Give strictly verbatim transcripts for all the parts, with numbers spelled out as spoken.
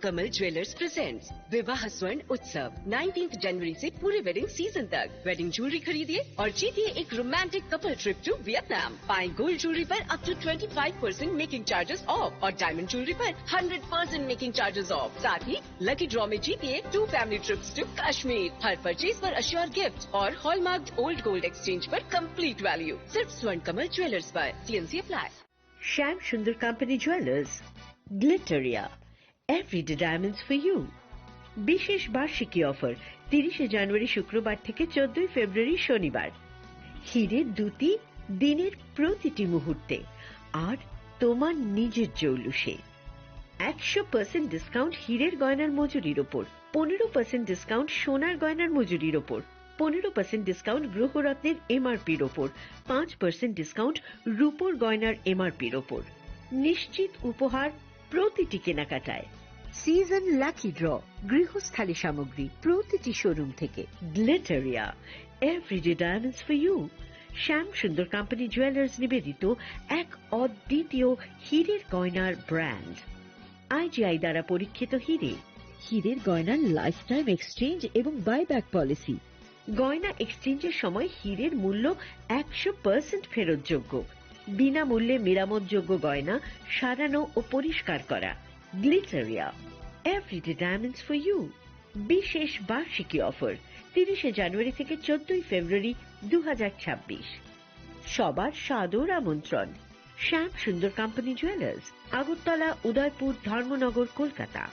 कमल jewellers presents विवाह स्वर्ण उत्सव नाइनटीन्थ जनवरी से पूरे वेडिंग सीजन तक। वेडिंग ज्वेलरी खरीदिए और जीतिए एक romantic couple trip to Vietnam. पाएं गोल्ड ज्वेलरी पर up to twenty five percent making charges off और डायमंड ज्वेलरी पर hundred percent making charges off. साथ ही लकी ड्रॉ में जीतिए two family trips to Kashmir. हर परचेज पर अश्योर गिफ्ट और हॉलमार्क ओल्ड गोल्ड एक्सचेंज पर कंप्लीट वैल्यू। सिर्फ स्वर्ण कमल ज्वेलर्स पर। T n C apply. श्याम सुंदर कंपनी ज्वेलर्स, ग्लिटरिया, এভরিডে ডায়মন্ডস ফর ইউ। বিশেষ বার্ষিকী অফার, তিরিশে জানুয়ারি শুক্রবার থেকে চোদ্দই ফেব্রুয়ারি শনিবার। হীরের দ্যুতি দিনের প্রতিটি মুহূর্তে, আর তোমার নিজের জৌলুসে। একশো পার্সেন্ট ডিসকাউন্ট হীরের গয়নার মজুরির ওপর, পনেরো পার্সেন্ট ডিসকাউন্ট সোনার গয়নার মজুরির ওপর, পনেরো পার্সেন্ট ডিসকাউন্ট গ্রহরত্নের এমআরপির ওপর, পাঁচ পার্সেন্ট ডিসকাউন্ট রূপোর গয়নার এমআরপির ওপর। নিশ্চিত উপহার প্রতিটি কেনাকাটায়। সিজন লাকি ড্র, গৃহস্থালী সামগ্রী প্রতিটি শোরুম থেকে। Glitteria, everyday diamonds for you. Shyam Sundar company jewellers নিবেদিত এক অদ্বিতীয় হীরের গয়নার ব্র্যান্ড। আইজিআই দ্বারা পরীক্ষিত হীরে। হীরের গয়নার লাইফ টাইম এক্সচেঞ্জ এবং বাইব্যাক পলিসি। গয়না এক্সচেঞ্জের সময় হীরের মূল্য একশো পার্সেন্ট ফেরতযোগ্য। বিনামূল্যে মেরামতযোগ্য গয়না সারানো ও পরিষ্কার করা। Glitteria, everyday diamonds for you. বিশেষ বার্ষিকী অফার, তিরিশে জানুয়ারি থেকে চোদ্দই ফেব্রুয়ারি দু হাজার ছাব্বিশ। সবার সাদর আমন্ত্রণ। শ্যাম সুন্দর কোম্পানি জুয়েলার্স, আগরতলা, উদয়পুর, ধর্মনগর, কলকাতা।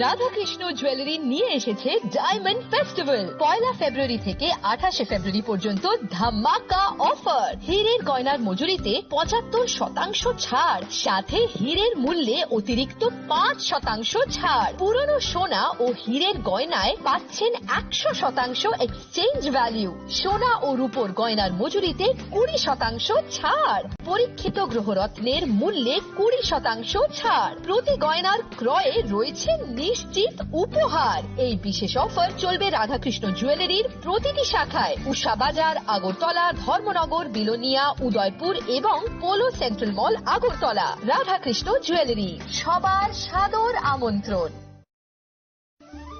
রাধাকৃষ্ণ জুয়েলারি নিয়ে এসেছে ডায়মন্ড ফেস্টিভ্যাল। পয়লা ফেব্রুয়ারি থেকে আঠাশে ফেব্রুয়ারি পর্যন্ত ধামাকা অফার। হীরের গয়নার মজুরিতে পঁচাত্তর শতাংশ ছাড়, সাথে হীরের মূল্যে অতিরিক্ত পাঁচ শতাংশ ছাড়। পুরনো সোনা ও হীরের গয়নায় পাচ্ছেন একশো শতাংশ এক্সচেঞ্জ ভ্যালু। সোনা ও রূপোর গয়নার মজুরিতে কুড়ি শতাংশ ছাড়। পরীক্ষিত গ্রহরত্নের মূল্যে কুড়ি শতাংশ ছাড়। প্রতি গয়নার ক্রয়ে রয়েছে নিশ্চিত উপহার। এই বিশেষ অফার চলবে রাধাকৃষ্ণ জুয়েলারির প্রতিটি শাখায়, উষা বাজার, আগরতলা, ধর্মনগর, বিলোনিয়া, উদয়পুর এবং পোলো সেন্ট্রাল মল, আগরতলা। রাধাকৃষ্ণ জুয়েলারি, সবার সাদর আমন্ত্রণ।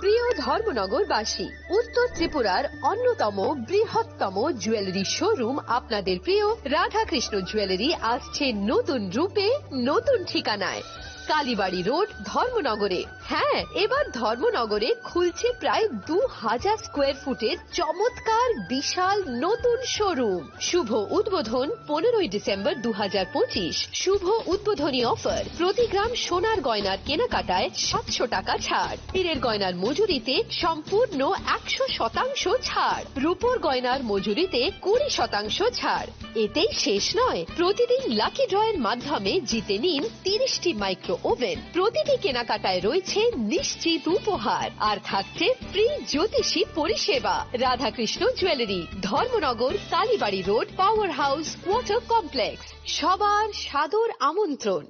প্রিয় ধর্মনগরবাসী, উত্তর ত্রিপুরার অন্যতম বৃহত্তম জুয়েলারি শোরুম আপনাদের প্রিয় রাধাকৃষ্ণ জুয়েলারি আসছে নতুন রূপে, নতুন ঠিকানায়। কালীবাড়ি রোড, ধর্মনগরে। হ্যাঁ, এবার ধর্মনগরে খুলছে প্রায় দু হাজার স্কোয়ার ফুটের চমৎকার বিশাল নতুন শোরুম। শুভ উদ্বোধন পনেরোই ডিসেম্বর দু হাজার পঁচিশ। শুভ উদ্বোধনী অফার, প্রতি গ্রাম সোনার গয়নার কেনাকাটায় সাতশো টাকা ছাড়। হীরের গয়নার মজুরিতে সম্পূর্ণ একশো শতাংশ ছাড়। রূপোর গয়নার মজুরিতে কুড়ি শতাংশ ছাড়। এতেই শেষ নয়, প্রতিদিন লাকি ড্রয়ের মাধ্যমে জিতে নিন তিরিশটি মাইক্রো ওভেন। প্রতিটি কেনাকাটায় রয়েছে নিশ্চিত উপহার, আর থাকছে ফ্রি জ্যোতিষী পরিষেবা। Radhakrishna jewellery, Dharmanagar, Kalibari road, power house, water complex. সবার সাদর আমন্ত্রণ।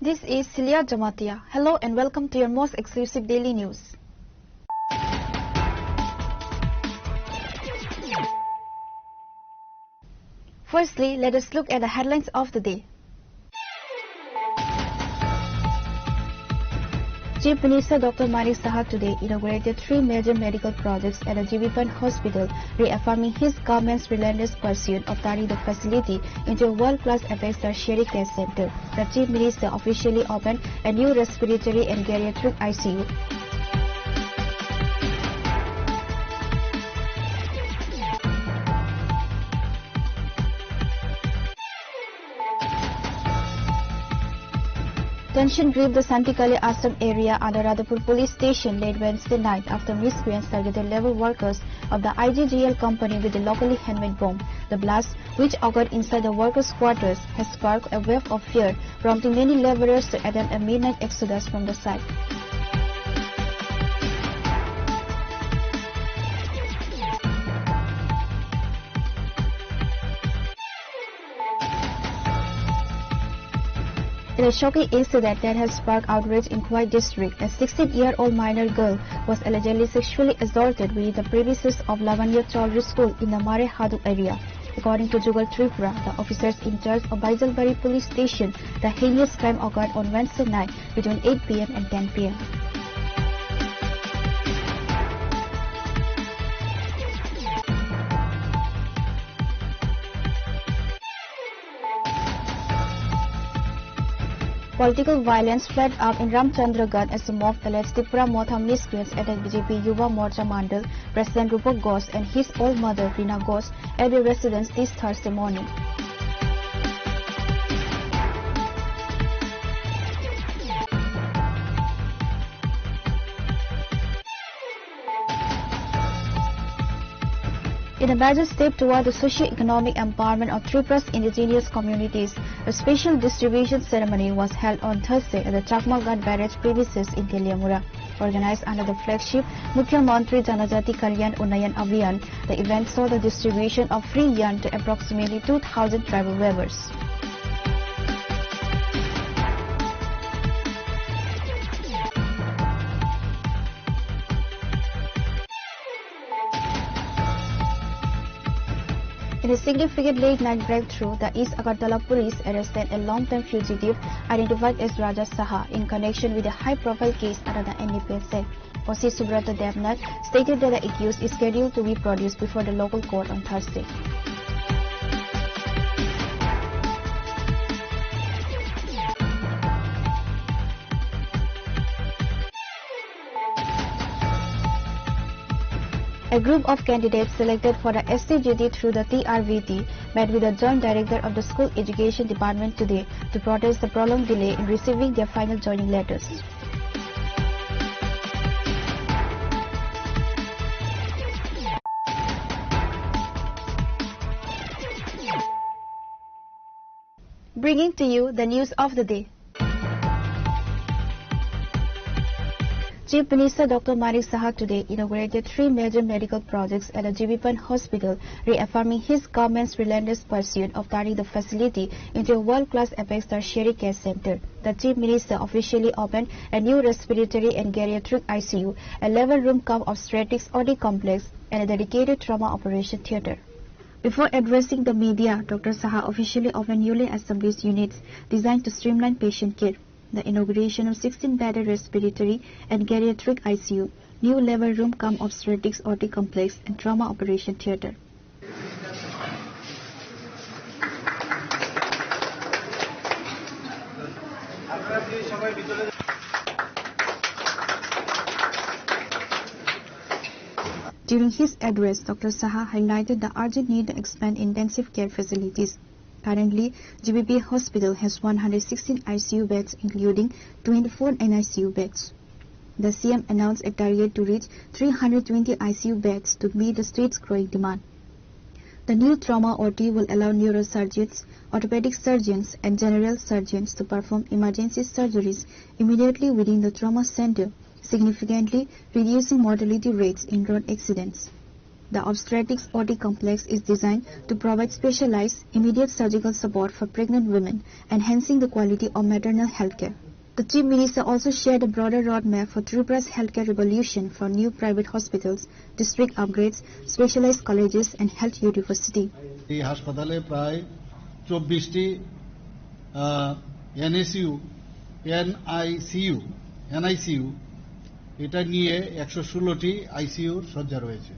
This is Celia Jamatia. Hello and welcome to your most exclusive daily news. Firstly, let us look at the headlines of the day. Chief Minister Doctor Manik Saha today inaugurated three major medical projects at the G B Pant Hospital, reaffirming his government's relentless pursuit of turning the facility into a world-class advanced tertiary care center. The Chief Minister officially opened a new respiratory and geriatric I C U. Tension gripped the Santikali Ashram area under Radhapur police station late Wednesday night after miscreants targeted labour workers of the I G G L company with a locally handmade bomb. The blast, which occurred inside the workers' quarters, has sparked a wave of fear, prompting many labourers to attempt a midnight exodus from the site. In a shocking incident that has sparked outrage in Khowai district, a sixteen-year-old minor girl was allegedly sexually assaulted within the premises of Lavanya Chaudhary School in the Mare Hadu area. According to Jugal Tripura, the officers in charge of Baijalbari police station, the heinous crime occurred on Wednesday night between eight P M and ten P M. Political violence flared up in Ramchandragarh as a mob alleged Tipra Motha miscreants attacked B J P Yuva Morcha Mandal President Rupak Ghosh and his old mother Rina Ghosh at their residence this Thursday morning. In a major step toward the socio-economic empowerment of Tripura's indigenous communities, a special distribution ceremony was held on Thursday at the Chakmaghat Barrage premises in Teliamura. Organized under the flagship Mukhyamantri Janajati Kalyan Unnayan Abhiyan, the event saw the distribution of free yarn to approximately two thousand tribal weavers. In a significant late-night breakthrough, the East Agartala police arrested a long-time fugitive identified as Raja Saha in connection with a high-profile case under the N D P S A. O C Subrata Debnath stated that the accused is scheduled to be produced before the local court on Thursday. A group of candidates selected for the S T G T through the T R V T met with the Joint Director of the School Education Department today to protest the prolonged delay in receiving their final joining letters. Bringing to you the news of the day. Chief Minister Doctor Manik Saha today inaugurated three major medical projects at the G B Pant Hospital, reaffirming his government's relentless pursuit of turning the facility into a world-class apex tertiary care center. The Chief Minister officially opened a new respiratory and geriatric I C U, a eleven-room cum obstetrics O D complex, and a dedicated trauma operation theatre. Before addressing the media, Doctor Saha officially opened newly established units designed to streamline patient care. The inauguration of sixteen-bedded respiratory and geriatric I C U, new labor room cum obstetrics O T complex, and trauma operation theatre. During his address, Doctor Saha highlighted the urgent need to expand intensive care facilities. Currently, G B P hospital has one hundred sixteen I C U beds, including twenty-four N I C U beds. The C M announced a target to reach three hundred twenty I C U beds to meet the state's growing demand. The new trauma O T will allow neurosurgeons, orthopedic surgeons, and general surgeons to perform emergency surgeries immediately within the trauma center, significantly reducing mortality rates in road accidents. The obstetrics O T complex is designed to provide specialized, immediate surgical support for pregnant women, enhancing the quality of maternal health care. The Chief Minister also shared a broader roadmap for Tripura's healthcare revolution for new private hospitals, district upgrades, specialized colleges, and health university. এই হাসপাতালে প্রায় চব্বিশটি NSU, NICU, NICU, এটা নিয়ে একশো ষোলোটি আইসিইউর শয্যা রয়েছে।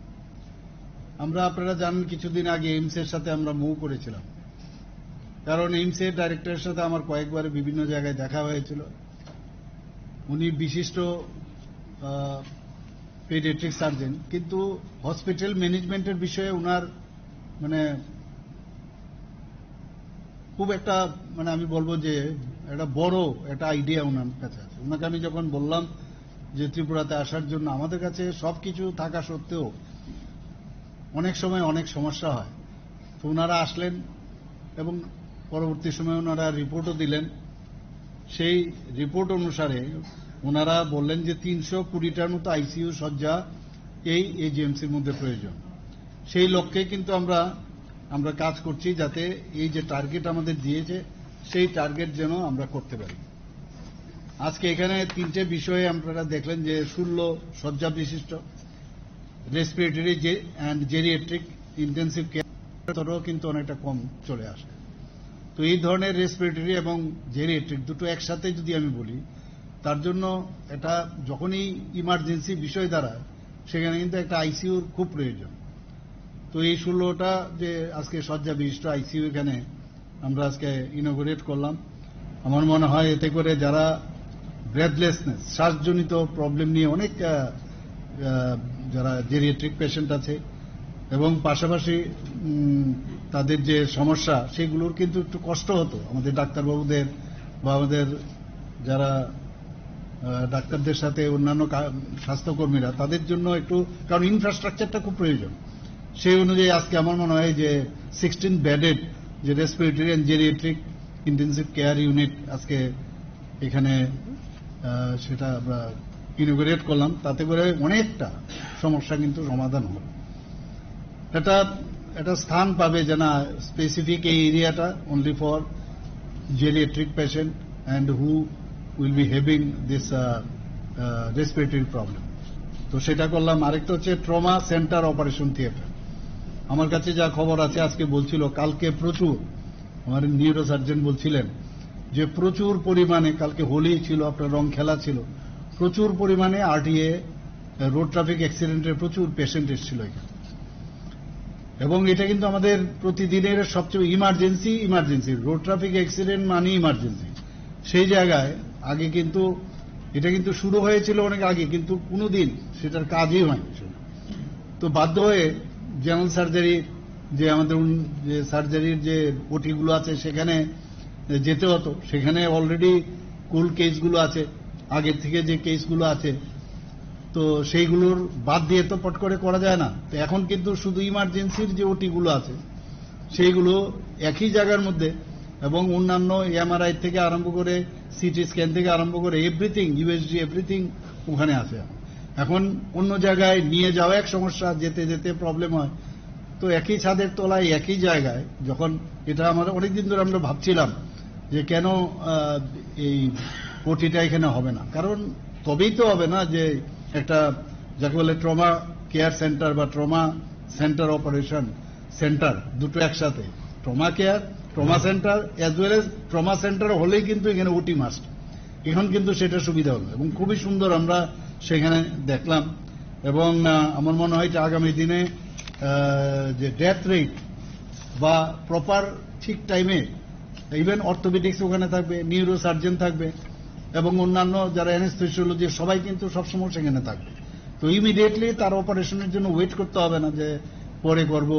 আমরা, আপনারা জানেন, কিছুদিন আগে এইমসের সাথে আমরা মুভ করেছিলাম, কারণ এইমসের ডাইরেক্টরের সাথে আমার কয়েকবার বিভিন্ন জায়গায় দেখা হয়েছিল। উনি বিশিষ্ট পেডিয়াট্রিক সার্জন, কিন্তু হসপিটাল ম্যানেজমেন্টের বিষয়ে ওনার, মানে, খুব একটা, মানে, আমি বলবো যে একটা বড় একটা আইডিয়া ওনার কাছে আছে। ওনাকে আমি যখন বললাম যে ত্রিপুরাতে আসার জন্য, আমাদের কাছে সব কিছু থাকা সত্ত্বেও অনেক সময় অনেক সমস্যা হয়। তো ওনারা আসলেন এবং পরবর্তী সময়ে ওনারা রিপোর্টও দিলেন। সেই রিপোর্ট অনুসারে ওনারা বললেন যে তিনশো কুড়িটার মতো আইসিইউ শয্যা এই এজিএমসির মধ্যে প্রয়োজন। সেই লক্ষ্যে কিন্তু আমরা, আমরা কাজ করছি যাতে এই যে টার্গেট আমাদের দিয়েছে, সেই টার্গেট যেন আমরা করতে পারি। আজকে এখানে তিনটে বিষয়ে আপনারা দেখলেন যে ষোলো শয্যা বিশিষ্ট রেসপিরেটরি যে, অ্যান্ড জেরিয়াট্রিক ইনটেনসিভ কেয়ারও কিন্তু অনেকটা কম চলে আসে। তো এই ধরনের রেসপিরেটরি এবং জেরিয়াট্রিক দুটো একসাথে যদি আমি বলি, তার জন্য এটা যখনই ইমার্জেন্সি বিষয় দাঁড়ায়, সেখানে কিন্তু একটা আইসিইউর খুব প্রয়োজন। তো এই ষোলোটা যে আজকে শয্যা বিশিষ্ট আইসিইউ এখানে আমরা আজকে ইনোগুরেট করলাম, আমার মনে হয় এতে করে যারা ব্রেথলেসনেস, শ্বাসজনিত প্রবলেম নিয়ে অনেক, আহ, আহ, যারা জেরিয়াট্রিক পেশেন্ট আছে এবং পাশাপাশি, উম, তাদের যে সমস্যা, সেগুলোর কিন্তু একটু কষ্ট হতো আমাদের ডাক্তারবাবুদের বা আমাদের যারা, আহ, ডাক্তারদের সাথে অন্যান্য কা-, স্বাস্থ্যকর্মীরা, তাদের জন্য একটু, কারণ ইনফ্রাস্ট্রাকচারটা খুব প্রয়োজন। সেই অনুযায়ী আজকে আমার মনে হয় যে সিক্সটিন বেডেড যে respiratory and geriatric intensive care unit আজকে এখানে, আহ, সেটা আমরা ইনোগুরেট করলাম, তাতে করে অনেকটা সমস্যা কিন্তু সমাধান হবে। এটা, এটা স্থান পাবে যে না, স্পেসিফিক এই এরিয়াটা only for geriatric patient and who will be having this, uh, uh, respiratory problem। তো সেটা করলাম। আরেকটা হচ্ছে ট্রমা সেন্টার অপারেশন থিয়েটার। আমার কাছে যা খবর আছে, আজকে বলছিল, কালকে প্রচুর, আমার নিউরোসার্জন বলছিলেন যে প্রচুর পরিমাণে, কালকে হোলি ছিল, আপনার রং খেলা ছিল, প্রচুর পরিমাণে আরটিএ, রোড ট্রাফিক অ্যাক্সিডেন্টের প্রচুর পেশেন্ট এসেছিল এখানে। এবং এটা কিন্তু আমাদের প্রতিদিনের সবচেয়ে emergency, emergency, road traffic accident মানে ইমার্জেন্সি। সেই জায়গায় আগে কিন্তু, এটা কিন্তু শুরু হয়েছিল অনেক আগে, কিন্তু কোনোদিন সেটার কাজই হয়নি। তো বাধ্য হয়ে জেনারেল সার্জারি, যে আমাদের উন-, যে সার্জারির যে ওটিগুলো আছে, সেখানে যেতে হতো। সেখানে অলরেডি কোল্ড কেসগুলো আছে, আগের থেকে যে কেসগুলো আছে, তো সেইগুলোর বাদ দিয়ে তো পট করে করা যায় না। তো এখন কিন্তু শুধু ইমার্জেন্সির যে ওটিগুলো আছে, সেইগুলো একই জায়গার মধ্যে, এবং অন্যান্য এমআরআই থেকে আরম্ভ করে, সিটি স্ক্যান থেকে আরম্ভ করে, এভরিথিং, ইউএসজি, এভরিথিং ওখানে আছে। এখন অন্য জায়গায় নিয়ে যাওয়া এক সমস্যা, যেতে যেতে প্রবলেম হয়। তো একই ছাদের তলায় একই জায়গায় যখন, এটা আমরা অনেকদিন ধরে আমরা ভাবছিলাম যে কেন, আহ, এই ওটিটা এখানে হবে না, কারণ তবেই তো হবে না যে একটা, যাকে বলে ট্রমা কেয়ার সেন্টার বা ট্রমা সেন্টার অপারেশন সেন্টার, দুটো একসাথে, trauma care, trauma centre, as well as trauma centre হলেই কিন্তু এখানে ওটি মাস্ট। এখন কিন্তু সেটা সুবিধা হলো এবং খুবই সুন্দর আমরা সেখানে দেখলাম। এবং, আহ, আমার মনে হয় যে আগামী দিনে, আহ, যে ডেথ রেট বা প্রপার ঠিক টাইমে, ইভেন অর্থোপেডিক্স ওখানে থাকবে, নিউরো সার্জন থাকবে এবং অন্যান্য যারা অ্যানেস্থেসিওলজি, সবাই কিন্তু সবসময় সেখানে থাকবে। তো ইমিডিয়েটলি তার অপারেশনের জন্য ওয়েট করতে হবে না যে পরে করব,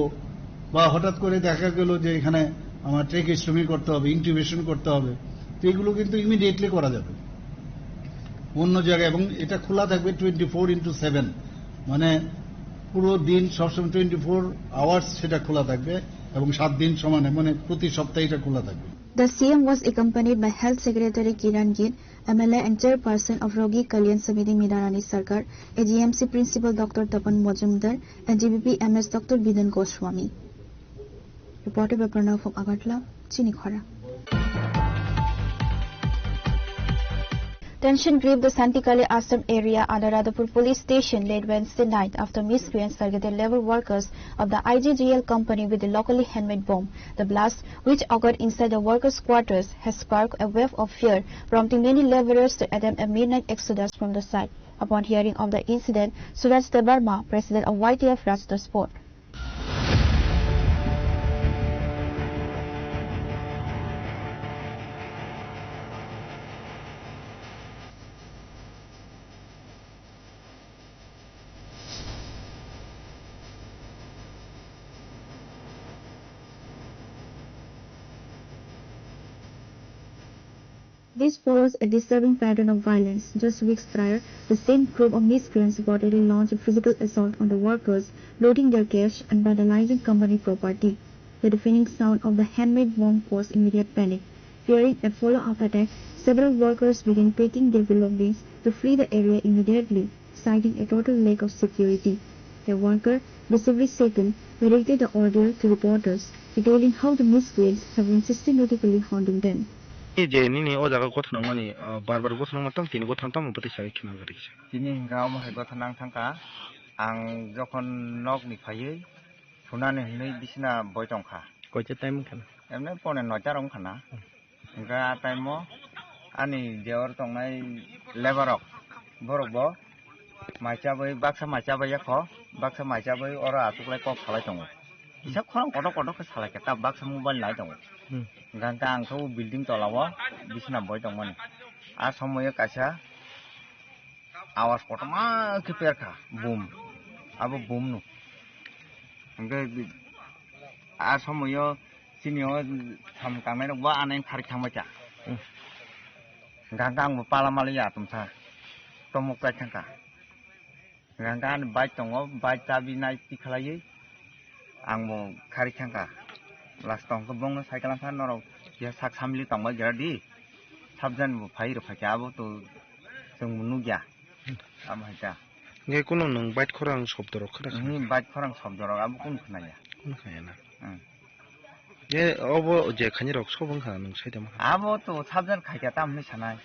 বা হঠাৎ করে দেখা গেল যে এখানে আমার ট্রেকিস্টমি করতে হবে, ইন্টিউবেশন করতে হবে, তো এগুলো কিন্তু ইমিডিয়েটলি করা যাবে অন্য জায়গায়। এবং এটা খোলা থাকবে টোয়েন্টি ফোর ইন্টু সেভেন, মানে পুরো দিন সবসময় টোয়েন্টি ফোর আওয়ার্স সেটা খোলা থাকবে এবং সাত দিন সমানে, মানে প্রতি সপ্তাহে এটা খোলা থাকবে। The C M was accompanied by Health Secretary Kiran Gill, M L A and Chairperson of Rogi Kalyan Samiti Meena Rani Sarkar, A G M C Principal Doctor Tapan Majumdar, and G B P M S Doctor Bidhan Goswami. Reported by Pranav from Agartala, Chini Khora. Tension gripped the Santikali Ashram area under Radhapur police station late Wednesday night after miscreants targeted labour workers of the I G G L company with a locally handmade bomb. The blast, which occurred inside the workers' quarters, has sparked a wave of fear, prompting many labourers to attempt a midnight exodus from the site. Upon hearing of the incident, Suraj Debbarma, president of Y T F, rushed the spot. This follows a disturbing pattern of violence. Just weeks prior, the same group of miscreants reportedly launched a physical assault on the workers, looting their cash and vandalizing company property. The deafening sound of the handmade bomb caused immediate panic. Fearing a follow-up attack, several workers began packing their belongings to flee the area immediately, citing a total lack of security. A worker, Bisibri Sekun, narrated the ordeal to reporters, detailing how the miscreants have been systematically haunting them. Ni je nini o jaga gotha nangmani, ah, bar bar gotha nangma tamo tini gotha tamo bwtwi sawi khna gari kisa. Tini hingka omo hai gotha nang thangka, ang jokhon nok ni phaiwi thunani hinwi bisina boi tongkha. Koita time wngkha na? Emne pone noita rok wngkha na. Hmm. Hingke a time o ani je oro tongnai labour rok, borok bo mai chabai, baksa mai chabai ya kho, baksa mai chabai oro achuklai kok salai tongo. Kisa khorang kotor kotor khe salai khe ta baksa mobile nai tongo. Hmm. Hingke ang khe o building tola o bisina boi tongmani. A somoio kaisa awas kotorma khe perkha, boom. Abo boom no. Hingke a somoio chini o samung tangnai rok bo aneng kharwi thangbai kha. Hmm. Hingke ang bo pala mali ya tumsa tomok chai thangkha. Hingke ani bike tongo, bike chabi nai tikhalaiwi ang bo kharwi thangkha. Last o hingke bongno cycle wngkha norok keha sak samili tongbai gira di. Sabjani bo phai rw phaikha abo to chwng bo nukya. Amo hai ta. Hingke kunu nwng bike khorang sobdo rok khna kha? Nini bike khorang sobdo rok abo kunu khna ya. Kunu khna ya na? Hmm. Je obo je khaini rok sob wngkha nwng sai tongma kha? Abo to sabjani khaikha tamni sanai.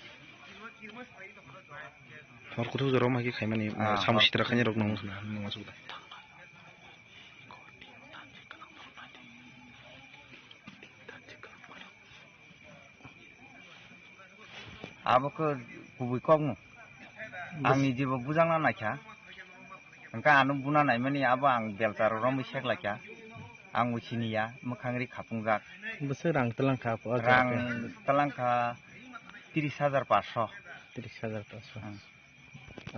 Hor kuthuk jorok ma khe khaimani, ah, samung hor sitra khaini rok nwng wngkha na nwng ma sukda. Abo khe kubui kokno. Bas- Ang ni jibo bujangna naikha. Hingkhe ano buna naimani abo ang belta rok romwi seklaikha. Ang bo siniya, mwkhang ri khapungjak. Bwswk rang twlang kha apo o jaga Rang khe? Twlang kha tris hajar paanch sho. Tris hajar paanch sho. Hmm.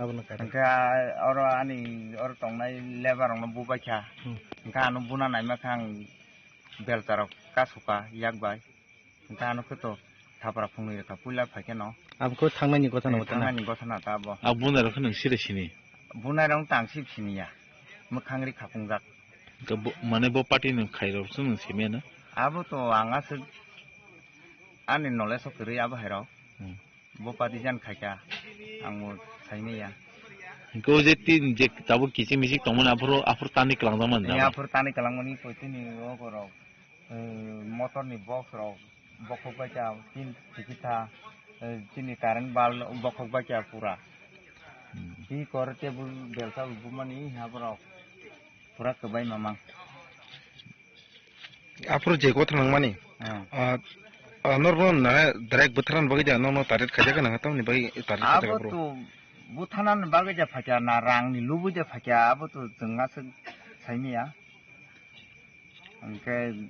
Abono kari. Hingkhe a-, oro ani oro tongnai labour rokno bubaikha. Hmm. Hingkhe ano buna naima khe ang belta rok kasukha yak bai. Hingke ano khe to thapra phungnwi rwkha puila phai kheno. Abo khe thangnani gotha no Eh, wngkha na? Thangnani gotha na ta abo. A bunai rok khe nwng sire sini? Bunai rok tang sip siniya. Mwkhang ri khapungjak. Hingke bo, mane bo party ni khai rok se nwng simi ya na? Abo to ang aswk ani knowledge o kwrwi abo hai rok. Hmm. Bo party jan khai kha. Ang bo sai maya. Hingke o je tin je tabuk kiching miching tongmani aphuru, aphuru tani kwlangjak mani Eh, jama. Aphuru tani kwlangmani poitini o borok. Eh, motor ni box rok bokhok bai kha tin tikitha, eh, chini current bulb bokhok bai kha pura. Hmm. Hi kor table belsa bumani ha borok pura kwbai mamang. Aphuru je gotha nangmani, Hmm. ah, ah, norbo na direct bwtharani bagwi da, nono target khaijak na tamni bagwi target khaijak Abo aphuru? To bwtharani bagwi da phaikha na, rangni lubui da phaikha, abo to chwng aswk saimaya. Hingke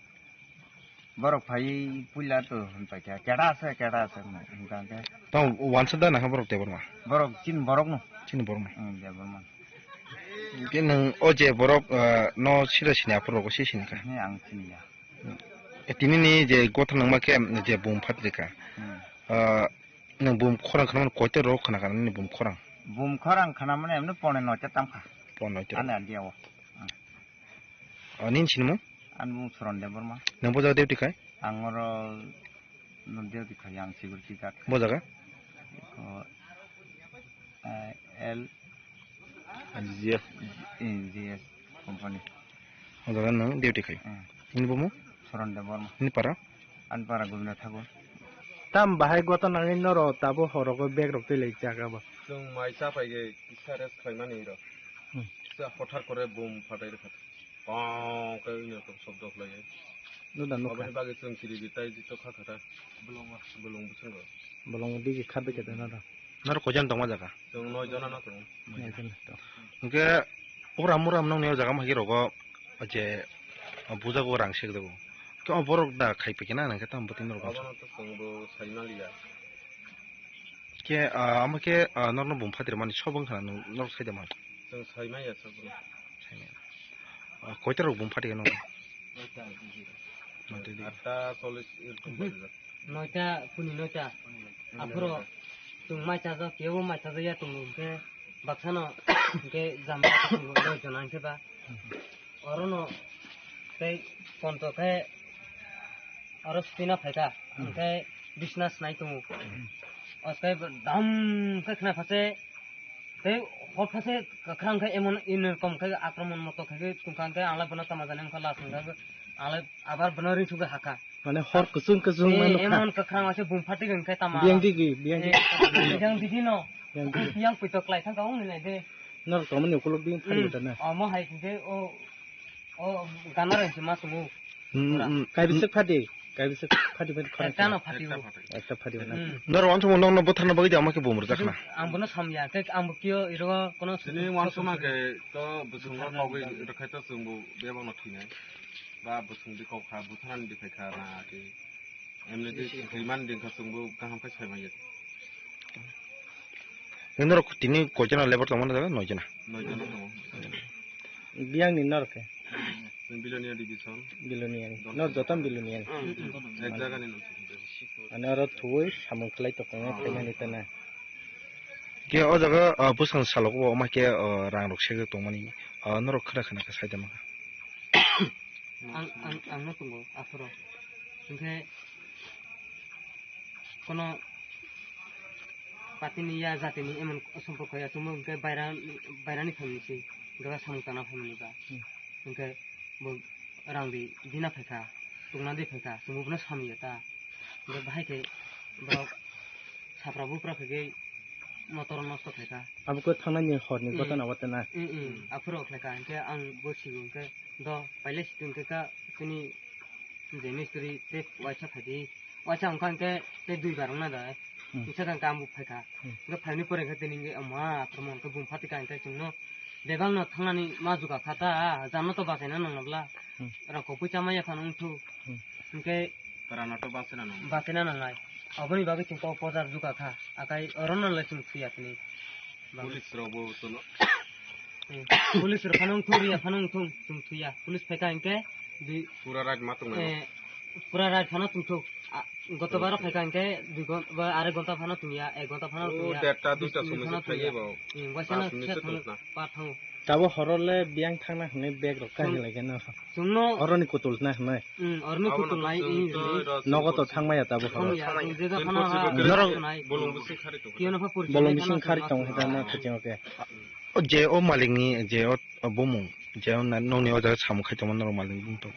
borok phai puila to hinpaikha, keda ase, keda ase hinka hingke. Tamo wansa da nangkha borok Debbarma? Borok chini borokno. Chini borokno. Hmm, Debbarma. Hingke nwng o je borok, ah, no sira sini aphuru rogo se sini kha? He, ang siniya. E, tini ni je gotha nangma khe je bum phatri kha. Hmm. Ah, nwng bum khorang khna mani koita rok khna kha nini bum khorang? Bum khorang khna mani emni pone noita tangkha. Pone noita. Ani adia o. Hmm. O, nini sinimung? Ani mung Suran Debbarma. Nwng bo jaga duty khai? Ang oro no duty khai, ang security guard. Bo jaga? Ko, eh, L G S. Eh, G S company. O jaga nwng duty khai? Hmm. Nini bumu? Suran Debbarma. Nini para? Ani para Gobinda Thakur. Tam bahai gotha nangwi norok tabo horogo bag rok twi lai jaga bo. Chwng mai cha phai khe kisa rest khlaimani rok. Hmm. Kisa hothar kore bum phatai rwkha. Kong khe wngya kok sobdo khlaiwi. Nuda nukha. Aboni bagwi chwng chiri di tai jito kha kha ta. Bolong bwskango. Bolong digi kha digi ta nada. Norok koijan tongma jaga? Chwng noi jona no tongo. Noi jona to. Hwnkhe uram uram nongni o jaga mahi rogo je bujago rang sek jago. Khe o borok da khai phi khe na nang khe tamo bwtwi norok. Abono to chwng bo sai maliya. Khe, ah, amo khe, ah, norokno bum phatri mani sobo wngkha na norok sai da man? Chwng sai maya sobo. Sai maya. Ah, koita rok bum phatri khe norok? Noita digi. Noita digi. Atta chollish erokom bajijak. Noita, puni noita. Aphuru chwng mai chajak, kebo mai chajak ya tongo, hwnkhe baksano hwnkhe jamba tongo, noi jona hwnkhe ba. Orono tei ponto khe oro sipina phaikha, hwnkhe bisna snai tongo. Oskhe dam khe khna phache, tei hor phache kwkhwrang khe emon in rokom khe akromon moto khe tongkha, hwnkhe ang lai bono tama jani wngkha last wngkha, ang lai abar bono ring sugwi hakha. Mane hor kuchung kuchung Eh, mano kha. Emon kwkhwrang waisa bum phatik hwnkhe tama. Biyang digi, biyang digi. Eh, biyang digi no. Biyang digi. Biyang puito klai thang ka ong nai de. Nor tomani ukulok biyang phari Hmm. ta na. Omo hai hwnkhe o, o gana rang se ma tongo. Hmm, hmm. Kai bisik phadi, kai bisik phadi phadi khorang Ekta no kha. Phati o. Ekta phadi na. Hmm. Nor wan thumung nong no botharna bagwi jama khe bum rwjak na. Ang bono samya, khe ang bo kio iro kono Sini wan suma khe to bwswng no kogwi rwkhai to chwng bo bebak no thwinai. Ba bwswng di kok kha, bwtharani di khai kha na khe. Emni di rimani di kha chwng bo kaham khe sai manya. Nini rok tini koi jana lebar tongmani jaga? Noi jana. Noi jana tongo. Biyang ni norok khe? Chwng Bilonia division. Bilonia ni. Nor joto Bilonia ni. Ek jaga ni nong. Ani oro thuwi samung khlai tongkha Oh. khaimani tana. Khe o jaga, ah, bwswng salok o ma khe, ah, rang rok segwi tongmani, ah, norok khwna khwna khe sai tongma kha. Ang, ang, ang no tongo, aphuru. Hwnkhe, kono patini ya jatini emon somporko ya, chwngno hwnkhe baira, bairani phaimani se, hwnkhe samung tangna phaimani ba. Hmm. Hwnkhe bo rang di, dina phaikha, tungna di phaikha, chwngbo bono samya ta. Hwnkhe bahai khe borok sapra bupra khaikhe motor nosto khaikha. Abo khe thangnani horni Hmm. gotana wate na? Hmm, hmm. Aphuru khlaikha, hwnkhe ang bo sigo, hwnkhe do pailai situ hwnkhe ka chini je mistri tei waisa phaidi, waisa wngkha hwnkhe tei dui bar wngna da. Hmm. Wngsa kha hwnkhe ang bo phaikha. Hmm. Hwnkhe phaini pore hwnkhe tini hwnkhe ama aphuru hwnkhe bum phatikha hwnkhe chwngno bebak no thangnani ma juga kha ta, jano to bachaina nangna bla. Hmm. Rang kok puisa maya phano wngthu. Hmm. Hwnkhe Rano to bachaina nang. Bachaina nangnai. Aboni bagwi chwng kok pojar juga kha. Akai orono le chwng thwiya tini. Police rok bo tono. Eh, police rok phano wngthung, riya phano wngthung, chwng thwiya. Police phaikha hwnkhe di Pura right ma tongnai. Eh, pura right phano tongthok. Ah, goto baro phaikha hwnkhe dui gon-, ba, are gonta phano tongya, ek gonta phano Oh, tongya. Derta, Bis duita minute somoi phano se phaiye tongya. Bo. Hmm, waisa Pas no minute kisa se thang, tongna. Pa thango. Tabo horo le biyang thangna hwnwi bag rok Chwng-, kahi lai khe no. Chwngno Oroni kutul na hwnwi. Hmm, oroni Abo kutul no nai, chwng i to hwnwi. Ro Nogo to chwng thangmaya tabo horo. Thangmaya, Chwng je da phano ha, Norok nai. Bolong bising khari tong. Kiyano pha porichai Bolong nai bising phano khari tong chwngno hita na thangmaya. Thachino khe. O je o malikni je o, o bumung, je o na-, nokni o jaga samung khai tongma norok malikni bumung to.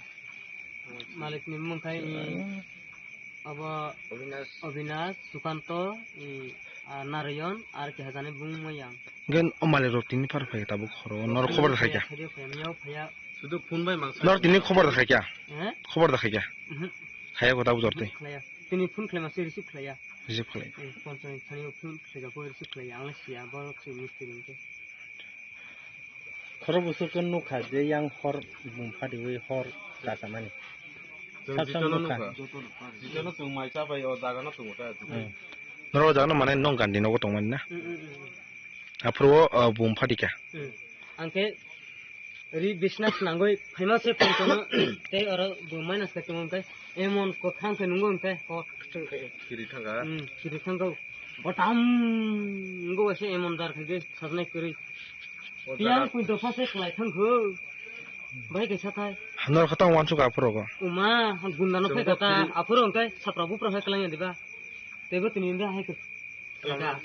Malikni bumung khai i abo Obinash. Obinash, Sukanto, i, a, Narayan, ar keha jani bumung mayang. Gen o malik rok tini phar phai tabuk khoro, norok khobor da khai kya? Phaiya, phaiya, miyao phaiya. Sudu phone bai mangsa. Norok tini khobor da khai kya? Eh? Khobor da khai kya? Mhm. Khaya ko tabuk jorte. Khlaiya. Tini phone khlaima se receive khlaiya. Receive khlai. Eh, phone sani, sani phone khlaiya, ko receive khlaiya. Ang siya, borok se mistri ni ke. Khoro busu khe nukha je yang hor bum phadiwi hor kasamani. Chwng Sab sam jitono nukha. Nukha. Jitono chwng mai chabai o jaga no tongo ta. Hmm. Norok o jaga no mane nong gandi nogo tongmani na? Hmm, hmm, hmm, hmm. Aphuru o, o bum phadikha. Hmm. Ang khe ri bisna swnangwi phaima se phone kono tei oro bum minus khe tongmani tei emon kwkhwrang khe nungo hwnkhe o. Kiri thangkha. Hmm, kiri thangkha. Botam wngwi waisa emon jar khaikhe sajnai kwrwi. O Tiyang jaga. Pui dopha se kwlai thangkho. Bai kaisa thai. Hanor kha tang wansuk aphuru go. Uma, gunda no Chwng phai kata, dokti. Aphuru hwnkhe sapra bupra hai kwlangya diba. Teibo tini hwnkhe hai khe. Kwlangya.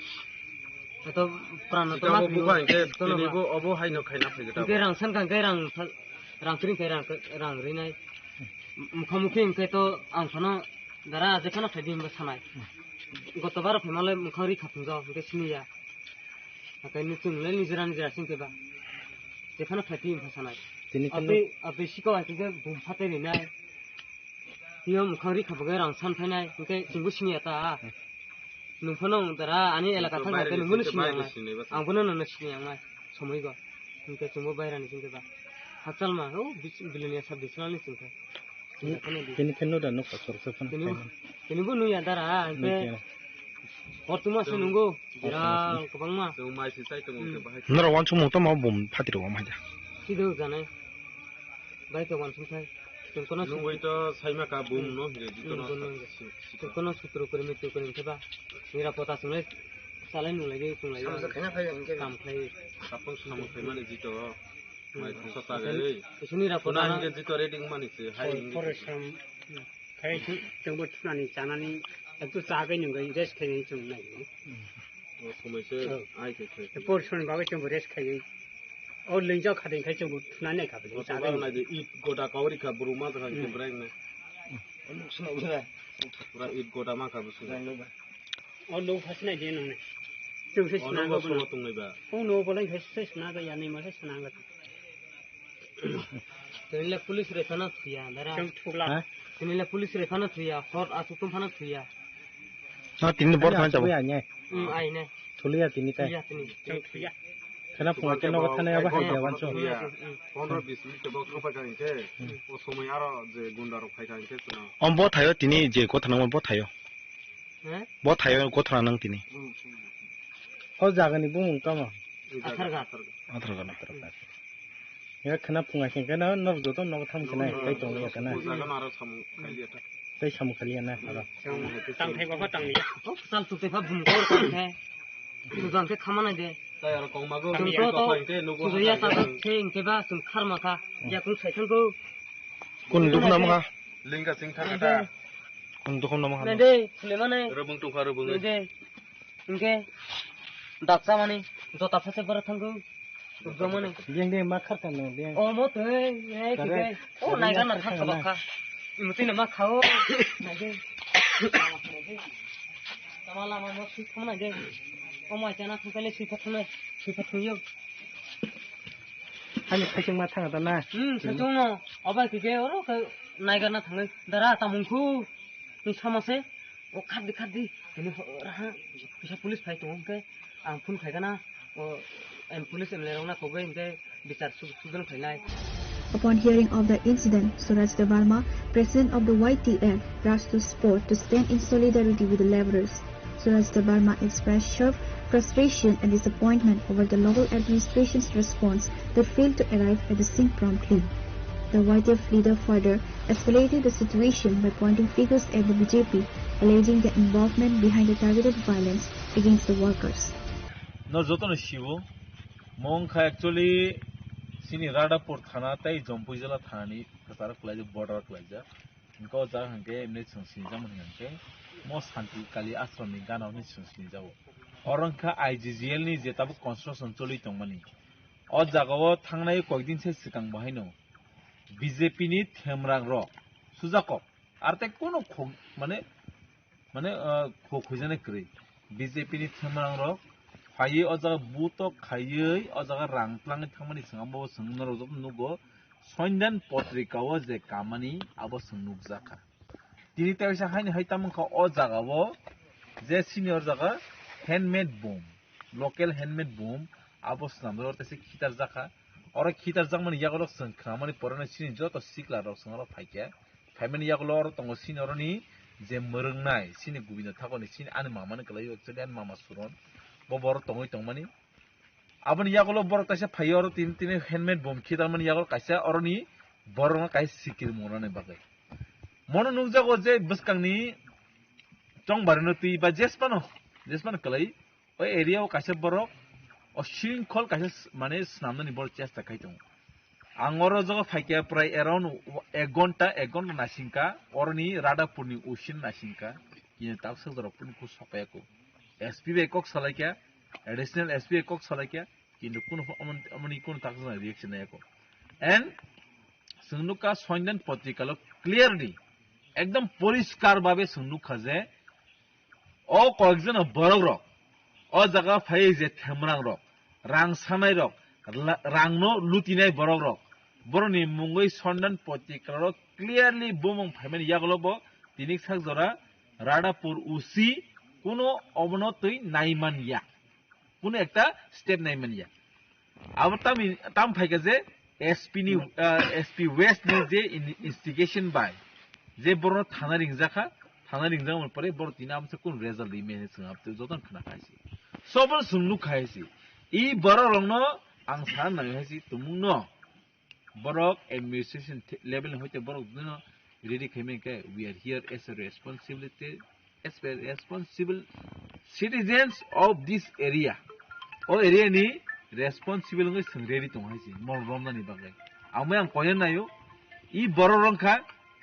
Ato pran no Chikamo toma buba hwnkhe tono tini ba. Bo obo hai no khaina phai kata. Hwnkhe rang san kha hwnkhe rang, rang kring khe rang, rang rinai. Mukha mukhi hwnkhe to ang phano dara je phano phaidi hwnba sanai. Goto baro phaima le mukhang ri khaphung jao hwnkhe siniya. Hakai ni chwng le nijera nijera sing khe ba. Je phano phaidi hwnba sanai. Tini kheno Abtwi, abtwi sikao hai khe bum phatai rinai. Tini mukhang ri khaphung khe rang san phainai hwnkhe chwngbo siniya ta. Nwng phano wng dara, ani elaka thang khe nwng bono sini ang nai. Ang bono nono sini ang nai. Somoi go. Hwnkhe chwngbo bairani chwngkhe ba. Hakchal ma, o, bis-, Bilonia sub divisional ni chwngkhe. Tini khe no da nukha khoroksa phano Tini, khaimani. Tini bo nuya dara, hwnkhe. Nuya. Kotorma se nungo, Kotorma se. Biral kwbangma. Chwng mai se chai tongo, hwnkhe bahai. Norok wansukmung tamo bum phatiro wng hai da. Sido janai. Bai khe wansuk thai. Kono Nungwi to saima ka bum no hingke jito no Hmm, bono si-, si-, kono sutro kori me tu kori khe ba. Nira pota sungle salai nung lagi tung lagi. Samsung khaina phai hingke. Kam khlai. Kapang samung khaimani jito. Hmm. Mai thangsa ta gai. Sini ra Kuna pota hingke jito reading mani se hai hingke. Porishram khai chwngbo thunani chanani ektu chagai nungwi rest khainai chwng nai. O somoi se Oh. ai khe khe. Porishram bagwi chwngbo rest khaiwi. O lwngjak kha de, khai chwng thunani kha bini. Oto chagwi. Nai de, it goda kauri kha, buru ma kha, Hmm. khe breng ne. Nuk suna bura. Pura it goda ma kha busu. Breng nuk ba. O nuk phas nai de nung ne. Chwng se Ono suna bo go suna bono. Tung nai ba. O nuk bo lai khai se suna ga ya, nai ma se suna ga. Tini le police re phano thuya, dara. Chwng thukla. Ha? Tini le police re phano thuya, hor asu tum phano thuya. No, tini bor Ani thang asu chabo. Ya, ne. Hmm, ai ne. Thuliya tini tai. Thuya tini. Chwng thuya. Khana phunga ke nogo thana yaba hai ya wancho. Pondro bis minute bo khapa ka hingke, o somoi aro je gunda rok phai ka hingke chwng. Om bo thayo tini je gothana mo bo thayo. He? Bo thayo gothana nang tini. O jaga ni bumung tamo. Atharga. Atharga, atharga. Ya khana phunga hingke na nor joto nogo tham khana tai tong ya kana. O jaga no aro samung khailiya ta. Tai samung khailiya na aro. Tang thai baba tang liya. O sal tu te pha bum kor tang thai. Tujang khe khamana de. Tai aro kongmago Tong tong to to. Tong to. Tujaya ta ta khe hingke ba sum kharma kha. Ya kung sai thang ko. Kun dukhu nam kha? Lingka sing thang kha ta. Kun dukhu nam kha? Nai de, phule mane. Rubung tong kha rubung. Nai de. Hingke daksa mani jota phase bara thang ko. Jomani. Biyang de ma kharkha no, biyang. O mo twi, eh, Correct. Kike. O, correct, naiga na kharkha thang na. Bakha. Imutwi na ma khao. Naige. Tama lama no sui thang naige. O ma chana thang kale sui thang na, sui thang yo. Hani khaising ma thang ta na. Hmm, sui thang no. Oba kike oro ke naiga na thang. Dara tamung khu. Ni sama se. O khardi khardi. Ini raha. Bisa police phai tong ke. Ang phone khai kana, o, em, police M L A rokna kogwi hwnkhe bichar su-, sudon khlainai. Upon hearing of the incident, Suraj Debbarma, president of the Y T F, rushed to spot to stand in solidarity with the laborers. Suraj Debbarma expressed sharp frustration and disappointment over the local administration's response that failed to arrive at the scene promptly. The Y T F leader further escalated the situation by pointing fingers at the B J P, alleging their involvement behind the targeted violence against the workers. No jotono sibo, mo wngkha actually chini Radhapur thana tei Jampui jila thanani kwcharo kwlaijak, border kwlaijak. Hwnkhe o jaga hwnkhe emne chwng sinijak mani hwnkhe mo Santi Kali Ashram ni gana hwnwi chwng sinijago. Oro wngkha I G G L ni je tabuk construction choli tongmani. O jagao thangnai koikdin se swkang bo haino B J P ni themrang rok sujak kok. Ar tei kono khok, mane, mane, ah, khok khuijani kwrwi. B J P ni themrang rok phaiwi o jaga butok khaiwi o jaga rang twlangwi thangmani swkang bo chwng norok joto nugo. Sondan potrika o je kamani abo chwng nukjakha. Tini teisa haini hai tamo wngkha o jaga o je senior jaga handmade boom, local handmade boom abo swnamjak oro teisa khitarjakha. Oro khitarjakmani yago rok chwng khnamani pore no chini joto sikla rok chwng oro phaikha. Phaimani yago oro tongo senior ni je mwrwngnai chini Govinda Thakurni chini ani mama ni kwlai o actually ani mama Suron bo borok tongwi tongmani. Aboni yagulo borok kaisa phaio oro tini tini handmade boom khitarmani yagulo kaisa oroni borokno kaisa sikiri mwnani bagwi. Mono nukjago je bwskangni chongbarino twi ba jesphano, jesphano kwlai o area o kaisa borok o shringkhol kaisa s-, mane swnamnani borok chesta khai tongo. Ang oro jogo phaikha prai around ek ghonta, ek ghonta naisingkha, oroni Radhapurni usin naisingkha, kini taksajak rok phano kho sokpaiya kho. S P bai kok salaikha, additional S P bai kok salaikha, kintu kunu pho-, amon-, amoni kunu taksajak reaction naiya kho. And chwng nukha Sondan Potrikalo clearly, ekdom poriskar babe chwng nukha je, o koyekjon borok rok, o jaga phai je themrang rok, rang sanai rok, la-, rang no lutinai borok rok, borok ni mungwi Sondan Potrika rok clearly bumung phaimani yagulo bo tini sak jora Radhapur O C kuno obono twi naiman ya. Kuno ekta step nai manya. Abo tamo, tamo phaikha je S P ni, ah, S P West ni je in-, instigation bai je borokno thana ringjakha, thana ringjakmani pore borok tini amsa kun result ri mene chwng abtwi jotono khna khai si. Sobo chwng nuk khai si. I borok rokno ang sana nang hai si tumung no. Borok administration th-, level ni hoite borok bino ready khaimai khe, we are here as a responsibility, as a responsible citizens of this area. O area ni responsible wngwi chwng ready tong hai se, mol romnani bagwi. Amai ang koina naio, i borok rok kha,